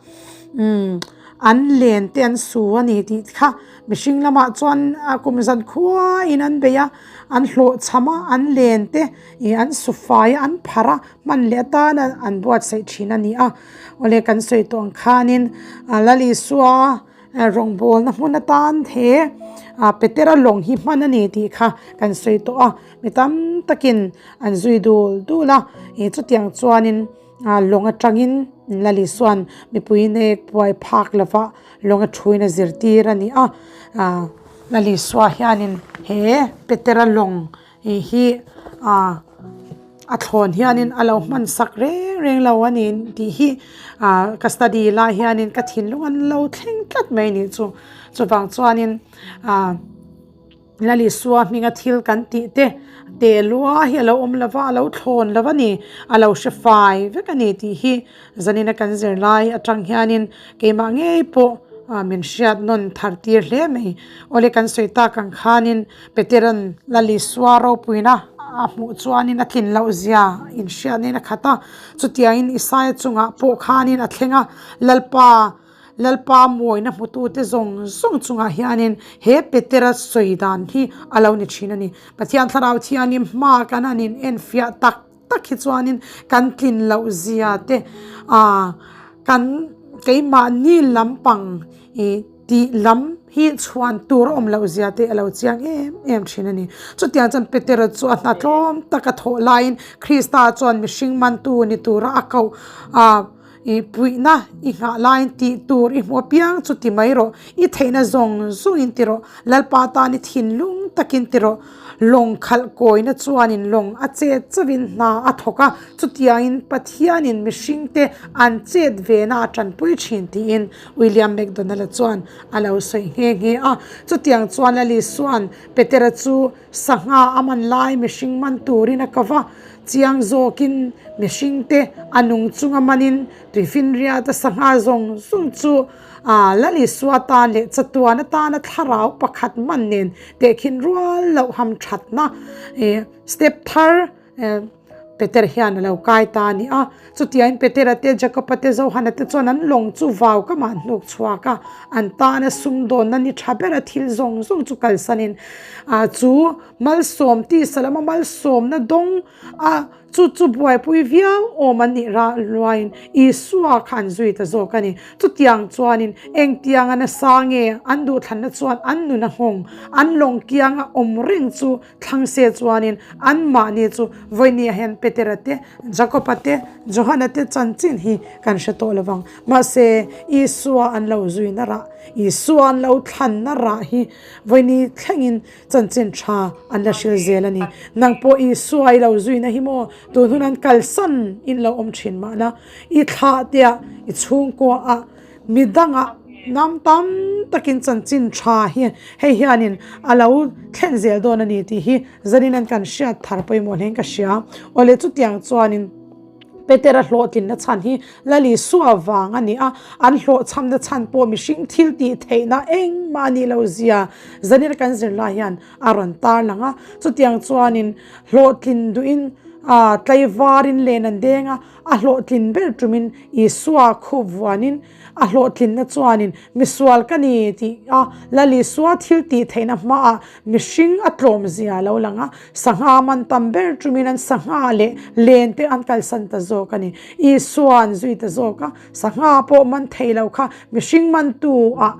umm an len te an su a ni tih kha mihring lamah chuan a kum zan khuaiin an bei a an hlawhchham a an len te ih an su fai a an pharh a hman leh atana an buatsaih thin a ni a awle kan sawi tawh ang khanin Lal Isua. Rawngbawlna hmun atan he Petera lawng hi hman a ni tih kha kan sawi tawh a, mi tam takin an zui dul dul a, chutiang chuanin lawng atangin Lal Isua'n mipui nek buai phak lova lawng a thuin a zirtir a ni a, Lal Isua hianin he Petera lawng hi a thlawn hianin a lo hman sak reng reng lo a ni tih hi ah ka study lai hianin ka thinlung an lo thleng tlat mai a nih chu chuvang chuanin ah Lal Isua hminga thil kan tih te teh lua hi a lo awm lova a lo thlawn lo a ni a lo hre fai vek a ni tih hi zanina kan zir lai atang hianin keimah ngei pawh min hriat nawn thar tir hle mai awle kan sawi tak ang khanin Petera'n Lal Isua ropuina a hmuh chuanin a tlin loh zia inhriatnain a khat a. Chutiangin Isaia chungah pawh khanin a thleng a, Lalpa, Lalpa mawina hmutute zawng zawng chungah hianin he Petera sawi dan hi a lo ni thin a ni. Pathian Thlarau Thianghlim hma kan han inenfiah tak tak hi chuanin kan tlin loh zia te ah kan keimahni lampang ih tih lam hi chhuan tur a awm loh zia te a lo chiang em em thin a ni. Chutiang chuan Petera chu a hna tlawm taka thawh laiin Krista chuan mihring mantu ni tura a koh ah ih puihna i nghah laiin tih tur i hmu apiang chu ti mai rawh, i theihna zawng zawngin ti rawh, Lalpa tan i thinlung takin ti rawh. Lawng khalh kawina chuanin lawng a chet chauhin hna a thawk a, chutiangin Pathianin mihringte an chet vena a tanpui thin tiin William MacDonald-a chuan a lo sawi nghe nghe a. Chutiang chuan Lali Suan Petera chu sangha a man lai mihring man turin a ko va, chiang zawkin mihringte a nung chunga manin tuifinriata sangha zawng zawng chu A Lal Isua tan leh chatuan atana thlarau pakhat man nen tehkhin rual loh ham thatna step thar. Peter hian a lo kai ta a ni a. Chutiangin Petera te, Jakoba te, Johana te chuan an lawng chu vau kamah an hnuk chhuak a, an tana sumdawnna ni tha bera thil zawng zawng chu kalsanin chu malsawm tisa lama malsawmna dawng a chu chu buaipui viau awm an nih rah luaiin Isua kha an zui ta zawk a ni. Chutiang chuanin engtianga nasa nge an duhthlanna chuan an nun a nghawng, an lawng kianga awm reng chu Thlang se chuanin anmahni chu vawinia hian Petera te, Jakoba te, Johana te chanchin hi kan hre tawh lo vang. Mahse, Isua an lo zuina rah, Isua an lo thlanna rah hi vawini thlengin chanchin tha an la hril zel a ni. Nang pawh Isua i lo zuina hi maw tun hun an kalsan in lo awm thin mahna, i thlah tea i chhungkuaah Mi dangah hnam tam takin chanchin tha hi hei hianin a lo thlen zel dawn a ni tih hi zanin an kan hriat thar pawimawh hlein ka hria. Awle chutiang chuanin Petera hlawhtlinna chhan hi Lalisua vang a ni a, an hlawhchhamna chhan pawh mihring thil tih theihna engmah a nih loh zia zanin kan zirlai hian a rawn tarlang a. Chutiang chuanin hlawhtlin duhin tlaivarin len an deng a, A hlawhtlin ber tumin Isua khup vuanin a hlawhtlinna chuanin misual ka ni tih a Lal Isua thil tih theihna hmaah mihring a tlawm zia a lo lang a, sangha man tam ber tumin an sangha leh len te an kalsan ta zawk a ni. Isua an zui ta zawk a, sangha pawh man thei lo kha mihring mantu ah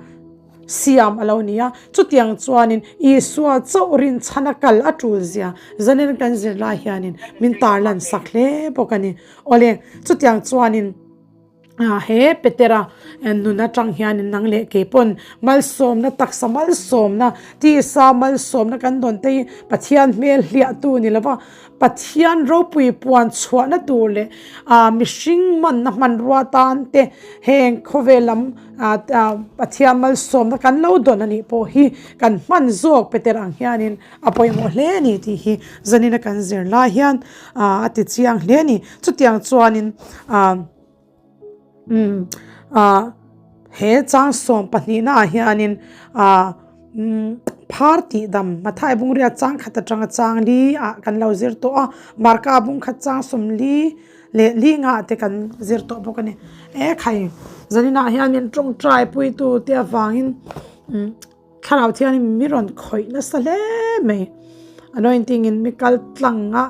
Siam a lo ni a, chutiang chuanin Isua chauh rinchhana kal a tul zia zanin kan zir lai hianin min tarlan sak hle bawk a ni. Awle, chutiang chuanin he Petera nun atang hianin nang leh kei pawn malsawmna taksa malsawmna, tisa malsawmna kan dawn te hi Pathian hmel hliahtu ni lova, Pathian ropui puan chhuahna tur leh mihring manna hmanrua tan te heng khawvel lam Pathian malsawmna kan lo dawn a nih pawh hi kan hman zawk Peter ang hianin a pawimawh hle a ni tih hi zanina kan zir lai hian a ti chiang hle a ni. Chutiang chuanin Umm ah he chang sawm pahnihna ah hianin ah umm phar tih dam Mathai bungriat chang khat atanga chang li ah kan lo zir tawh a Marka bung khat chang sawm li leh li ngah te kan zir tawh bawk a ni e khai zaninah hianin tawngtai puitu te avangin umm. Thlarau thiangin mi rawn khawih nasa hle mai. Anointing in mi kal tlang a,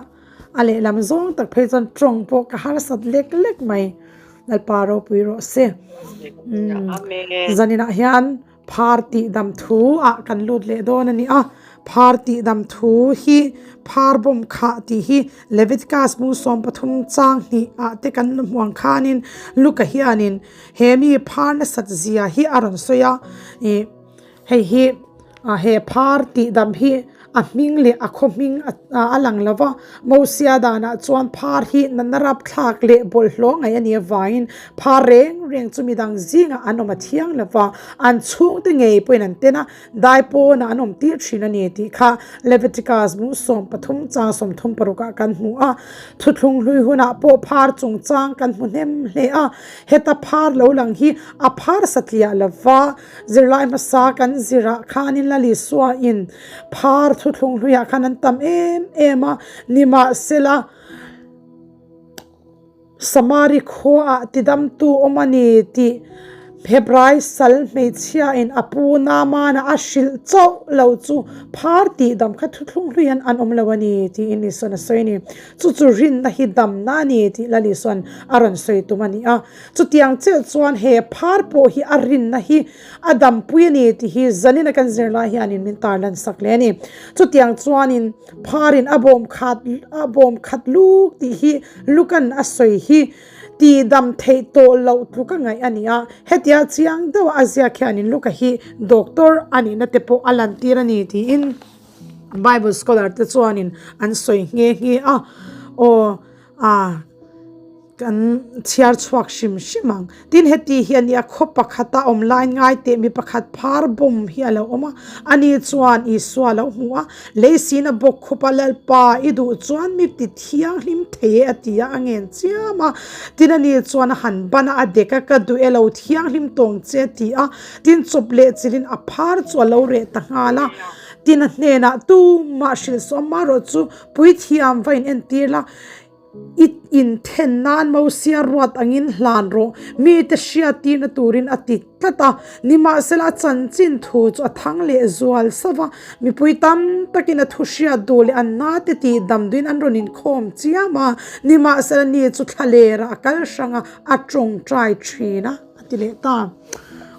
a lehlam zawng tak phei chuan tawng pawh ka harsat lek lek mai. Lalpa ropui rawh se. Umm zaninah hian phar tih dam thu ah kan lut leh dawn a ni a. Phar tih dam thu hi phar bawm khah tih hi Leviticus hmung 13 chang hnih ah te kan hmu ang khanin Luka hianin He mi phar nasat zia hi a rawn sawi a, ih hei hi he phar tih dam hi a hming leh a khaw hming a lang lo va, Mosia danah chuan phar hi natna rapthlak leh bawlhhlawh ngaih a nih avangin phar reng reng chu midang zingah an awm a thiang lo va, an chhungte ngei pawhin an ten a, dai pawnah an awm tir thin a ni tih kha Leviticus bu 13 chang 36 ah kan hmu a, thuthlung hlui hunah pawh phar chungchang kan hmu hnem hle a. Heta phar lo lang hi a phar satliah lo va, zirlai hmasa kan zirah khanin Lal Isua in phar thuthlung hluiah khan an tam em em a, nimahsela Samari khuaah tidamtu awm a ni tih Hebrai sal hmeichhia in a pu Naamana a hrilh chauh lo chu phar tihdam kha thuthlung hluian an awm lo a ni tiin Isuan a sawi a ni. Chu chu rinna hi damna a ni tih Lal Isuan a rawn sawi tum a ni a. Chutiang chiah chuan he phar pawh hi a rinna hi a dampui a ni tih hi zanina kan zir lai hianin min tarlan sak hle a ni. Chutiang chuanin pharin a bawm khat a bawm khat luk tih hi Lukan a sawi hi tihdam theih tawh loh tluk a ngaih a ni a. Hetia chiang deuha a ziak hianin Luka hi doctor a nihna te pawh a lantir a ni tiin Bible scholar te chuanin an sawi nghe nghe a, aw ah kan chhiar chhuak hrim hrim ang. Tin heti hi a nia khaw pakhata awm lai ngai teh mi pakhat phar bawm hi a lo awm a, ani chuan Isua a lo hmu a, Leisina bawk khupa Lalpa i duh chuan mi ti thianghlim thei e a ti a, a ngen chiam a. Tin ani chuan a han ban a, a dek a, ka duh e lo thianghlim tawng che a ti a, tin chawp leh chilhin a phar chu a lo reh ta nghal a. Tin a hnenah tumah hrilh sawm marawh chu puithiam va in entir la. I inthen nan Mosia ruat angin hlan rawh, mite hriattirna turin a ti tlat a. Nimahsela a chanchin thu chu a thang leh zual sauh va, mipui tam takin a thu hriat duh leh an nate tih damduin an rawn inkhawm chiam a. Nimahsela ni chu thlalerah a kal hrang a, a tawngtai thin a, a ti leh ta.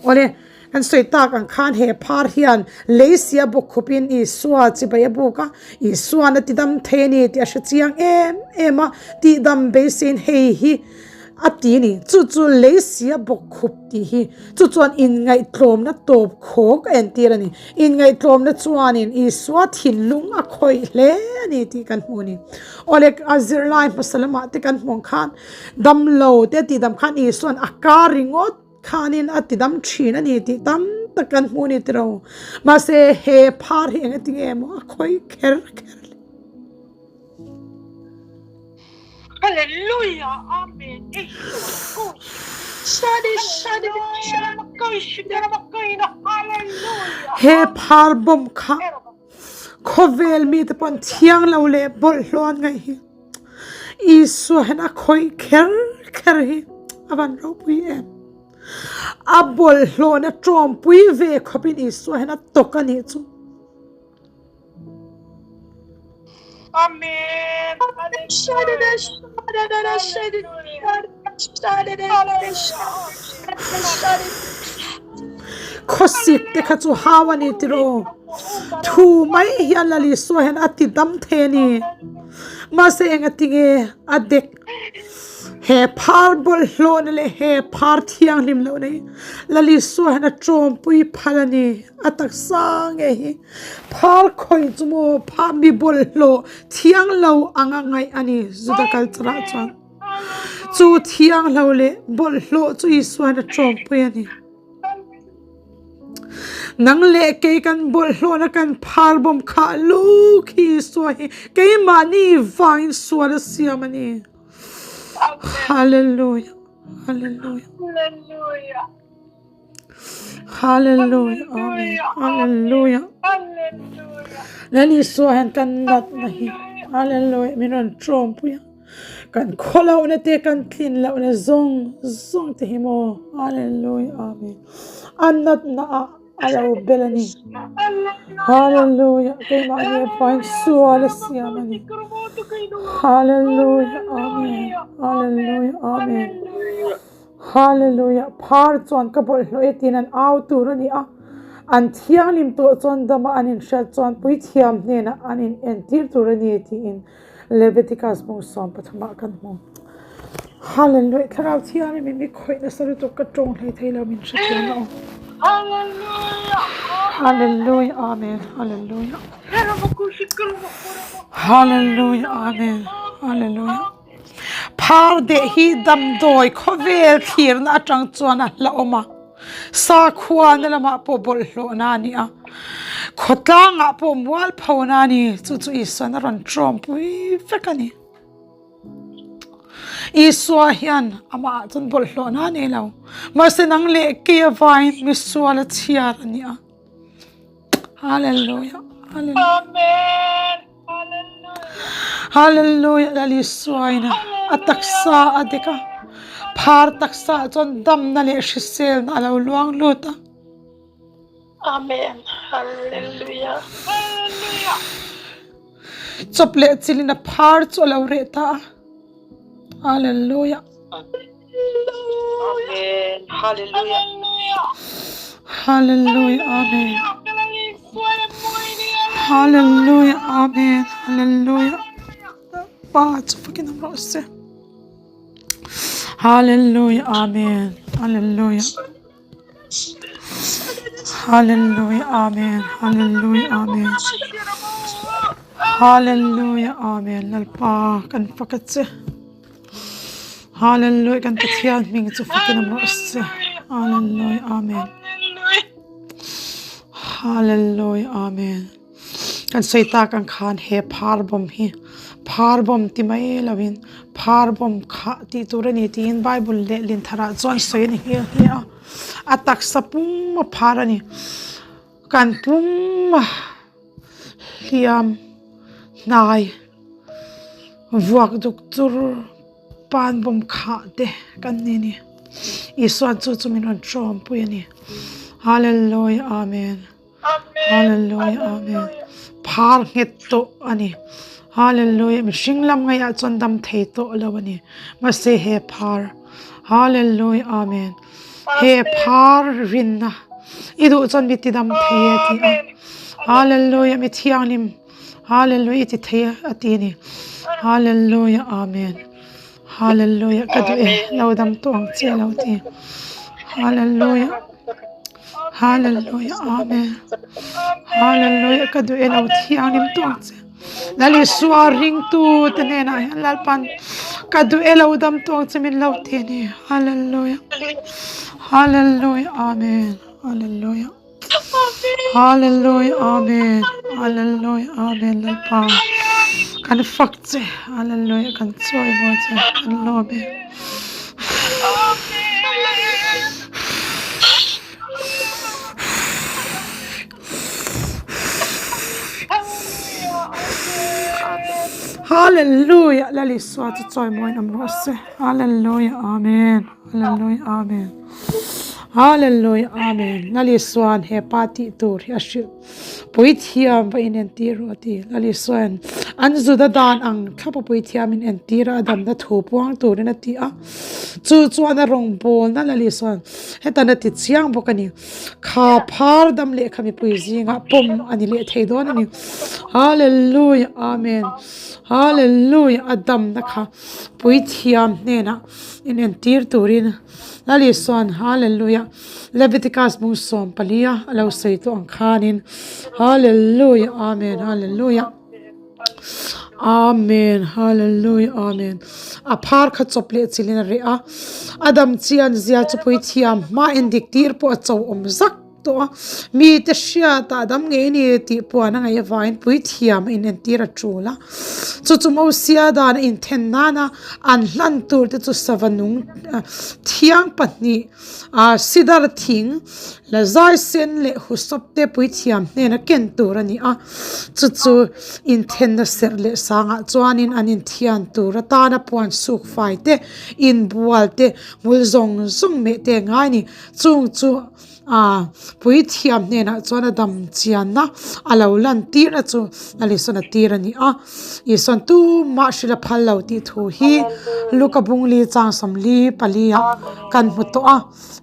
Awle. Kan sawi tak ang khan he phar hian leisia bawk khawpin Isua chibai a buk a, Isuan a tidam thei a ni tih a hre chiang em em a, tihdam beiseiin hei hi a ti a ni. Chu chu leisia bawk khup tih hi chu chuan inngaihtlawmna tawp khawk a entir a ni. Inngaihtlawmna chuanin Isua thinlung a khawih hle a ni tih kan hmu a ni. Awle a zirlai hmasa lamah te kan hmuh ang khan damlo te tihdam khan Isuan a kar ringawt. Khanin a ti dam thin a ni tih tam tak kan hmu a ni tiro. Mahse he phar hi eng ati nge maw a khawi kher kher le. Hallelujah Amen He phar bomb kha khawvel mite pawh an thiang lo leh bawlhhlawh an ngaih hi. Isua hian a khawih kher kher hi a van ropui em. A bawlhhlawhna tawmpui ve khawpin Isua hian a tawk a nih chu. Amen. Khawsik te kha chu hau a ni tiraw. Thu mai hian Lal Isua hian a ti dam thei a ni. Mahse eng a ti nge a dek he phar bawlhhlawhna leh he phar thianghlim lohna hi Lal Isua hian a tawmpui phal a ni. A taksa nge hi phar khawih chu maw phar mi bawlhhlawh thiang lo anga ngaih a ni Juda culture ah chuan. Chu thianghlo leh bawlhhlawh chu Isua hian a tawmpui a ni. Nang leh kei kan bawlhhlawhna kan phar bawm khah lu khi Isua hi keimahni vangin sual a siam a ni. Hallelujah. Hallelujah. Hallelujah. Hallelujah. Amen. Hallelujah. Lal Isua hian kan natna hi Hallelujah min rawn tawmpui a. Kan khawlohna te kan tlin lohna zawng zawng te hi maw Hallelujah Amen. A natna ah a lo bel a ni. Hallelujah keimahni a pain sual a siam a ni. Hallelujah Amen. Hallelujah Amen. Hallelujah Phar chuan ka bawlhhlawh e tiin an au tur a ni a, an thianghlim tawh chuan dama an inhriat chuan puithiam hnenah an inentir tur a ni tiin Leviticus bung 13 ah kan hmu. Hallelujah Thlarau thianghlim in mi khawih nasa lutuk ka tawng hlei thei lo min hrethiam a aw. Hallelujah Amen Hallelujah Hallelujah Amen Hallelujah Phar deh hi damdawi khawvel thlirna atang chuan a hlauhawm a, sakhuana lamah pawh bawlhhlawhna a ni a, khawtlangah pawh mualphona a ni. Chu chu Isuan a rawn tawmpui vek a ni. Isua hian amahah chuan bawlhhlawhna a nei lo, mahse nang leh kei avangin misual a chhiar a ni a. Hallelujah. Hallelujah. Amen. Hallelujah. Lal Isua in a taksa a dek a. Phar taksa ah chuan damna leh hriselna a lo luang lut a. Amen. Hallelujah. Hallelujah. Chawp leh chilin a phar chu a lo reh ta a. Hallelujah. Amen. Hallelujah. Hallelujah. Amen. Hallelujah. Amen. Hallelujah. Pa chu fakin awm rawh se. Hallelujah. Amen. Hallelujah. Hallelujah. Amen. Hallelujah. Amen. Hallelujah. Amen. Lalpa kan fak a che. Hallelujah kan Pathian hming chu fakin awm rawh se. Hallelujah. Amen. Hallelujah. Amen. Kan sawi tak ang khan he phar bawm hi phar bawm ti mai lovin phar bawm khah tih tur a ni tiin Bible lehlin tharah chuan sawi a ni nghe nghe a. A taksa pum a phar a ni. Kan pum a hliam hnai. Vuak duk chur pan bawm khah te kan ni a ni. Isuan chu chu min rawn tawmpui a ni. Hallelujah Amen. Hallelujah Amen. Phar nghet tawh a ni. Hallelujah mihring lam ngaihah chuan dam thei tawh lo a ni. Mahse he phar Hallelujah Amen. He phar rinna i duh chuan mi tidam thei e ti a. Hallelujah mi thianghlim Hallelujah i ti thei a ti a ni. Hallelujah Amen. Hallelujah ka duh e lo dam tawh ang che lo ti. Hallelujah Hallelujah Amen. Hallelujah ka duh e lo thianghlim tawh ang che. Lal Isua ringtu te hnenah hian Lalpan ka duh e lo dam tawh ang che min lo ti a ni. Hallelujah Hallelujah Amen. Hallelujah. Hallelujah Amen Hallelujah Amen Lalpa kan fak che Hallelujah kan chawi mawi che kan lawm e. Hallelujah Lal Isua chu chawi mawi in awm rawh se Hallelujah Amen Hallelujah Amen. Hallelujah Amen Lal Isua'n he pa tih tur hi a hrilh Puithiam va inentir rawh a ti Lal Isua'n an Juda dan ang thlapa Puithiam inentir a a damna thu puang turin a ti a chu chuan a rawngbawlna Lal Isua'n hetan a ti chiang bawk a ni kha phar dam lehkha mipui zingah pawm a ni leh thei dawn a ni Hallelujah Amen Hallelujah a damna kha Puithiam hnenah inentir turin Lal Isua'n Hallelujah Leviticus bung 14 a lo sawi tawh ang khanin Hallelujah Amen Hallelujah Amen Hallelujah Amen a phar kha chawp leh chilhin a reh a a dam chian zia chu puithiam hma endik tir pawh a cho awm zak tawh a mite hriatah dam ngei ni tih puan a ngaih avangin puithiam a inentir a tul a chu chu Mosia dan a inthen nana an hlan tur te chu sava nung thiang pahnih ah sidar thing la zai sen leh husawp te puithiam hnena ken tur a ni a chu chu inthenna serh leh sangah chuanin an inthian tur atana puan suk fai te inbual te hmul zawng zawng meh te a ngai a ni chung chu. A puithiam hnenah chuan a dam chianna a lo lan tirna chu a Lisuan a tir a ni a, Isuan tumah hrilh a phal lo tih thu hi Luka bungli chang 44 ah kan hmu tawh a,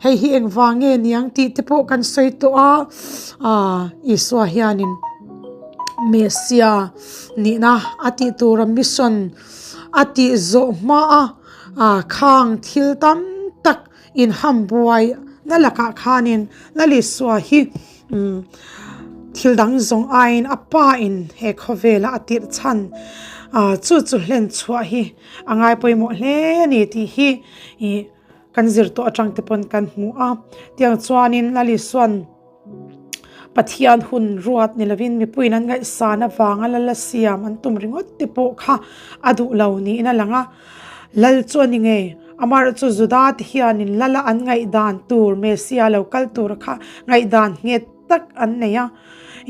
hei hi engvang nge niang tih te pawh kan sawi tawh a, ah Isua hianin Messia nihna a tih tura mission a tih zawh hma a ah khang thil tam tak Inham buai na lakah khanin Lal Isua hi thil dang zawng aiin a pa in he khawvela a tirh chhan chu chu hlen chhuah hi a ngai pawimawh hle a ni tih hi ih kan zir tawh atang te pawn kan hmu a. Tiang chuanin Lal Isua'n Pathian hun ruat ni lovin mipuiin an ngaihsan avanga lal a siam an tum ringawt te pawh kha a duh lo niin a lang a. Lal chu a ni ngei, amaherawhchu chu Juda te hianin lala an ngaihdan tur Messia lo kal tura kha ngaihdan nghet tak an nei a.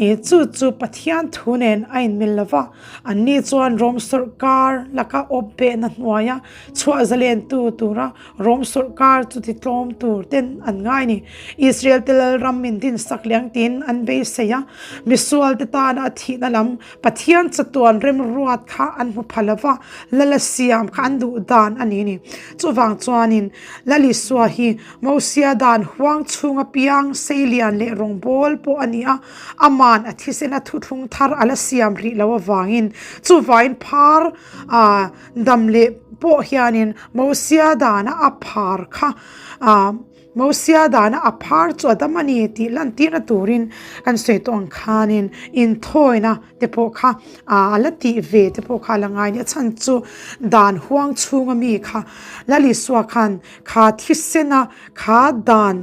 Ih chu chu Pathian thu nen a inmil lo va, anni chuan Rom sawrkar laka awp behna hnuaia chhuah zalentu tura Rom sawrkar chu ti tlawm tur ten an ngai ni. Israel te lalram min dinsak leh ang tiin an beisei a, misual te tana a thihna lam Pathian chatuan remruat kha an hmu pha lo va, lal a siam kha an duh dan a ni ni. Chuvang chuanin Lal Isua hi Mosia dan huang chhunga piang seilian leh rawngbâwl pawh a ni a, aman a thisena thuthlung thar a la siam rih lo avangin chuvangin phar a dam leh pawh hianin Mosia dana a phar kha a Mosia dana a phar chu a dam a ni tih lantirna turin kan sawi tawh ang khanin inthawina te pawh kha a la tih ve te pawh kha a la ngai a ni. A chhan chu dan huang chhunga mi kha Lal Isua khan kha thisena kha dan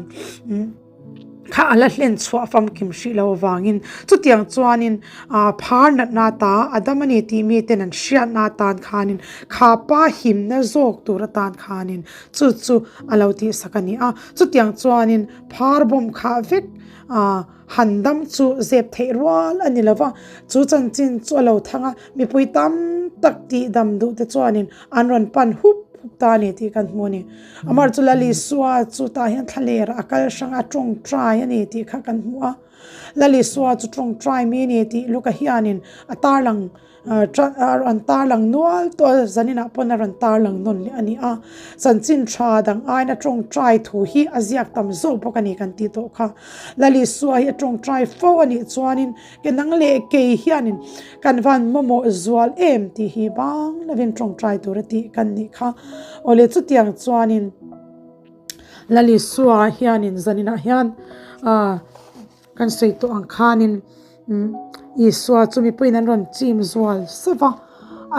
kha a la hlen chhuah famkim hrih lo avangin chutiang chuanin ah phar natna ta a dam a ni tih miten an hriatna atan khanin kha pa himna zawk tur atan khanin chu chu a lo tihsak a ni a chutiang chuanin phar bawm khah vek ah han dam chu zep theih rual a ni lo va chu chanchin chu a lo thang a mipui tam. tak tihdam duh te chuanin an rawn pan hup hup ta a ni tih kan hmu a ni. Amaherawhchu chu Lal Isua chu tah hian thlaler a kal hrang a tawngtai a ni tih kha kan hmu a. Lal Isua chu tawngtai mi a ni tih Luka hianin a tarlang a rawn tarlang nual tawh a, zaninah pawn a rawn tarlang nawn leh a ni a. Chanchin tha dang aiin a tawngtai thu hi a ziak tam zawk bawk a ni kan tih tawh kha. Lal Isua hi a tawngtai fo a nih chuanin Ke nang leh kei hianin kan van mamawh zual em tih hi bang lovin tawngtai tur a tih kan nih kha. Awle chutiang chuanin Lal Isua hianin zaninah hian ah kan sawi tawh ang khanin Isua chu mipuiin an rawn chim zual sauh va,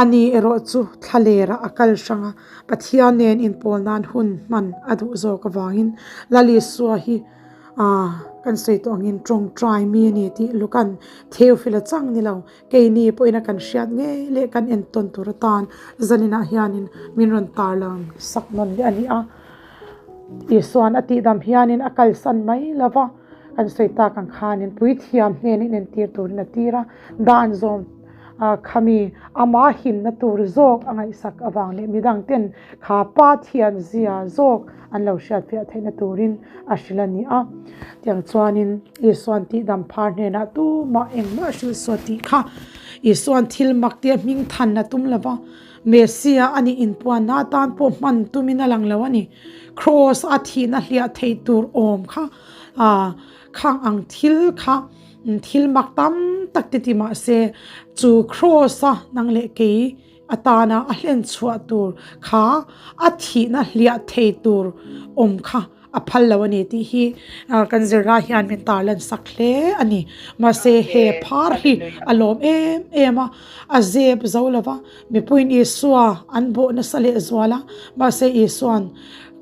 ani erawh chu thlalerah a kal hrang a, Pathian nen inpawl nan hun hman a duh zawk avangin Lal Isua hi Aaa, kan sawi tawh angin tawngtai mi a ni tih Lukan Theophil-a chang ni lo, keini pawhin a kan hriat ngei leh kan entawn tur atan zaninah hianin min rawn tarlang sak nawn leh a ni a. Isuan a tihdam hianin a kalsan mai lo va, kan sawi tak ang khanin puithiam hnena inentir turin a tir a, dan zawm khami ama himna tur zawk a ngaihsak avang leh midang ten kha pa thian zia zawk an lo hriatfiah theihna turin a hrilh a ni a. Tiang chuanin Isuan tihdam phar hnenah tumah engmah hrilh suah tih kha Isuan thil mak tia hming than a tum lova, Messiah a nih inpuanna atan pawh hman tumin a lang lo a ni. Kraws a thihna hliah theih tur awm kha khang ang thil kha Thil mak tam tak te ti mah se chu Kraws a nang leh kei atana a hlen chhuah tur kha a thihna hliah thei tur awm kha a phal lo a ni tih hi kan zirlai hian min tarlan sak hle a ni. Mahse he phar hi a lawm em em a, a zep zo lo va, mipuiin Isua an bawh nasa leh zual a, mahse Isua'n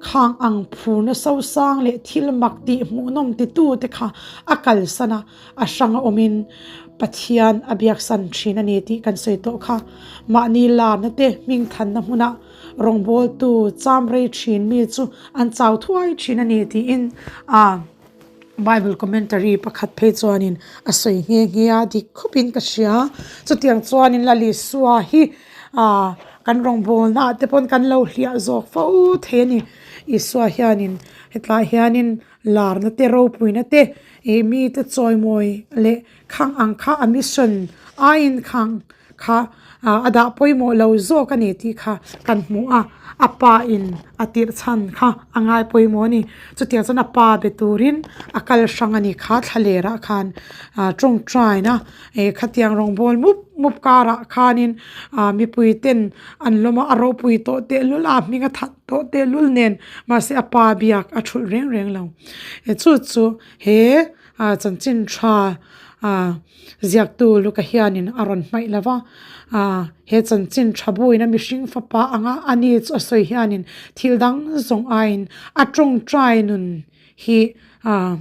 Khang ang phurna sosang leh thil mak tih hmuhnawm titute kha a kalsan a, a hrang a awmin Pathian a biaksan thin a ni tih kan sawi tawh kha. Mahni larna te hmingthanna hmuna rawngbawltu cham rei thin mi chu an chau thuai thin a ni tiin a Bible commentary pakhat phei chuanin a sawi nghe nghe a, dik khawpin ka hria. Chutiang chuanin Lal Isua hi ah kan rawngbawlna ah te pawn kan lo hliah zawk fo thei a ni. Isua hianin hetlai hianin larna te ropuina te ih mite chawimawi leh khang ang kha a mission aiin khang kha a dah pawimawh lo zawk a ni tih kha kan hmu a, a pa in a tirh chhan kha a ngai pawimawh a ni. Chutiang chuan a pa be turin a kal hrang a ni kha thlaler ah khan ah tawngtaina eh khatiang rawngbawl mup mup karah khanin ah mipui ten an lawm a, a ropui tawh tehlul a, a hming a that tawh tehlul nen mahse a pa biak a thulh reng reng lo. Chu chu he ah chanchin tha ah. Ziaktu Luka hianin a rawn hmaih lo va, ah he chanchin tha buaina mihring fapa anga a ni chu a sawi hianin thil dang zawng aiin a tawngtai nun hi ah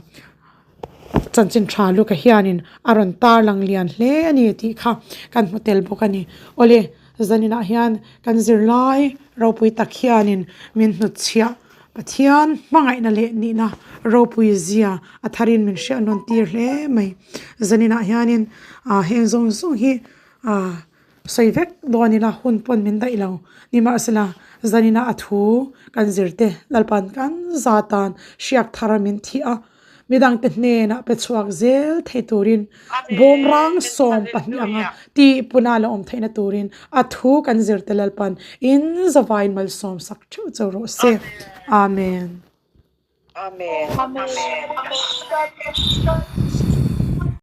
chanchin tha Luka hianin a rawn tarlang lian hle a ni tih kha kan hmu tel bawk a ni. Awle, zaninah hian kan zirlai ropui tak hianin min hnutchhiah Pathian hmangaihna leh nihna ropui zia a tharin min hriat nawn tir hle mai. Zaninah hianin ah heng zawng zawng hi ah sawi vek dawn ila hun pawn min daih lo. Nimahsela zaninah a thu kan zirte Lalpan kan za tan hriak thar a min thih a. Midangte hnenah pe chhuak zel thei turin bawmrang 12 anga tih puna la awm theihna turin a thu kan zir te Lalpan in zavaiin malsawm sak theuh cheu rawh se. Amen. Amen. Amen.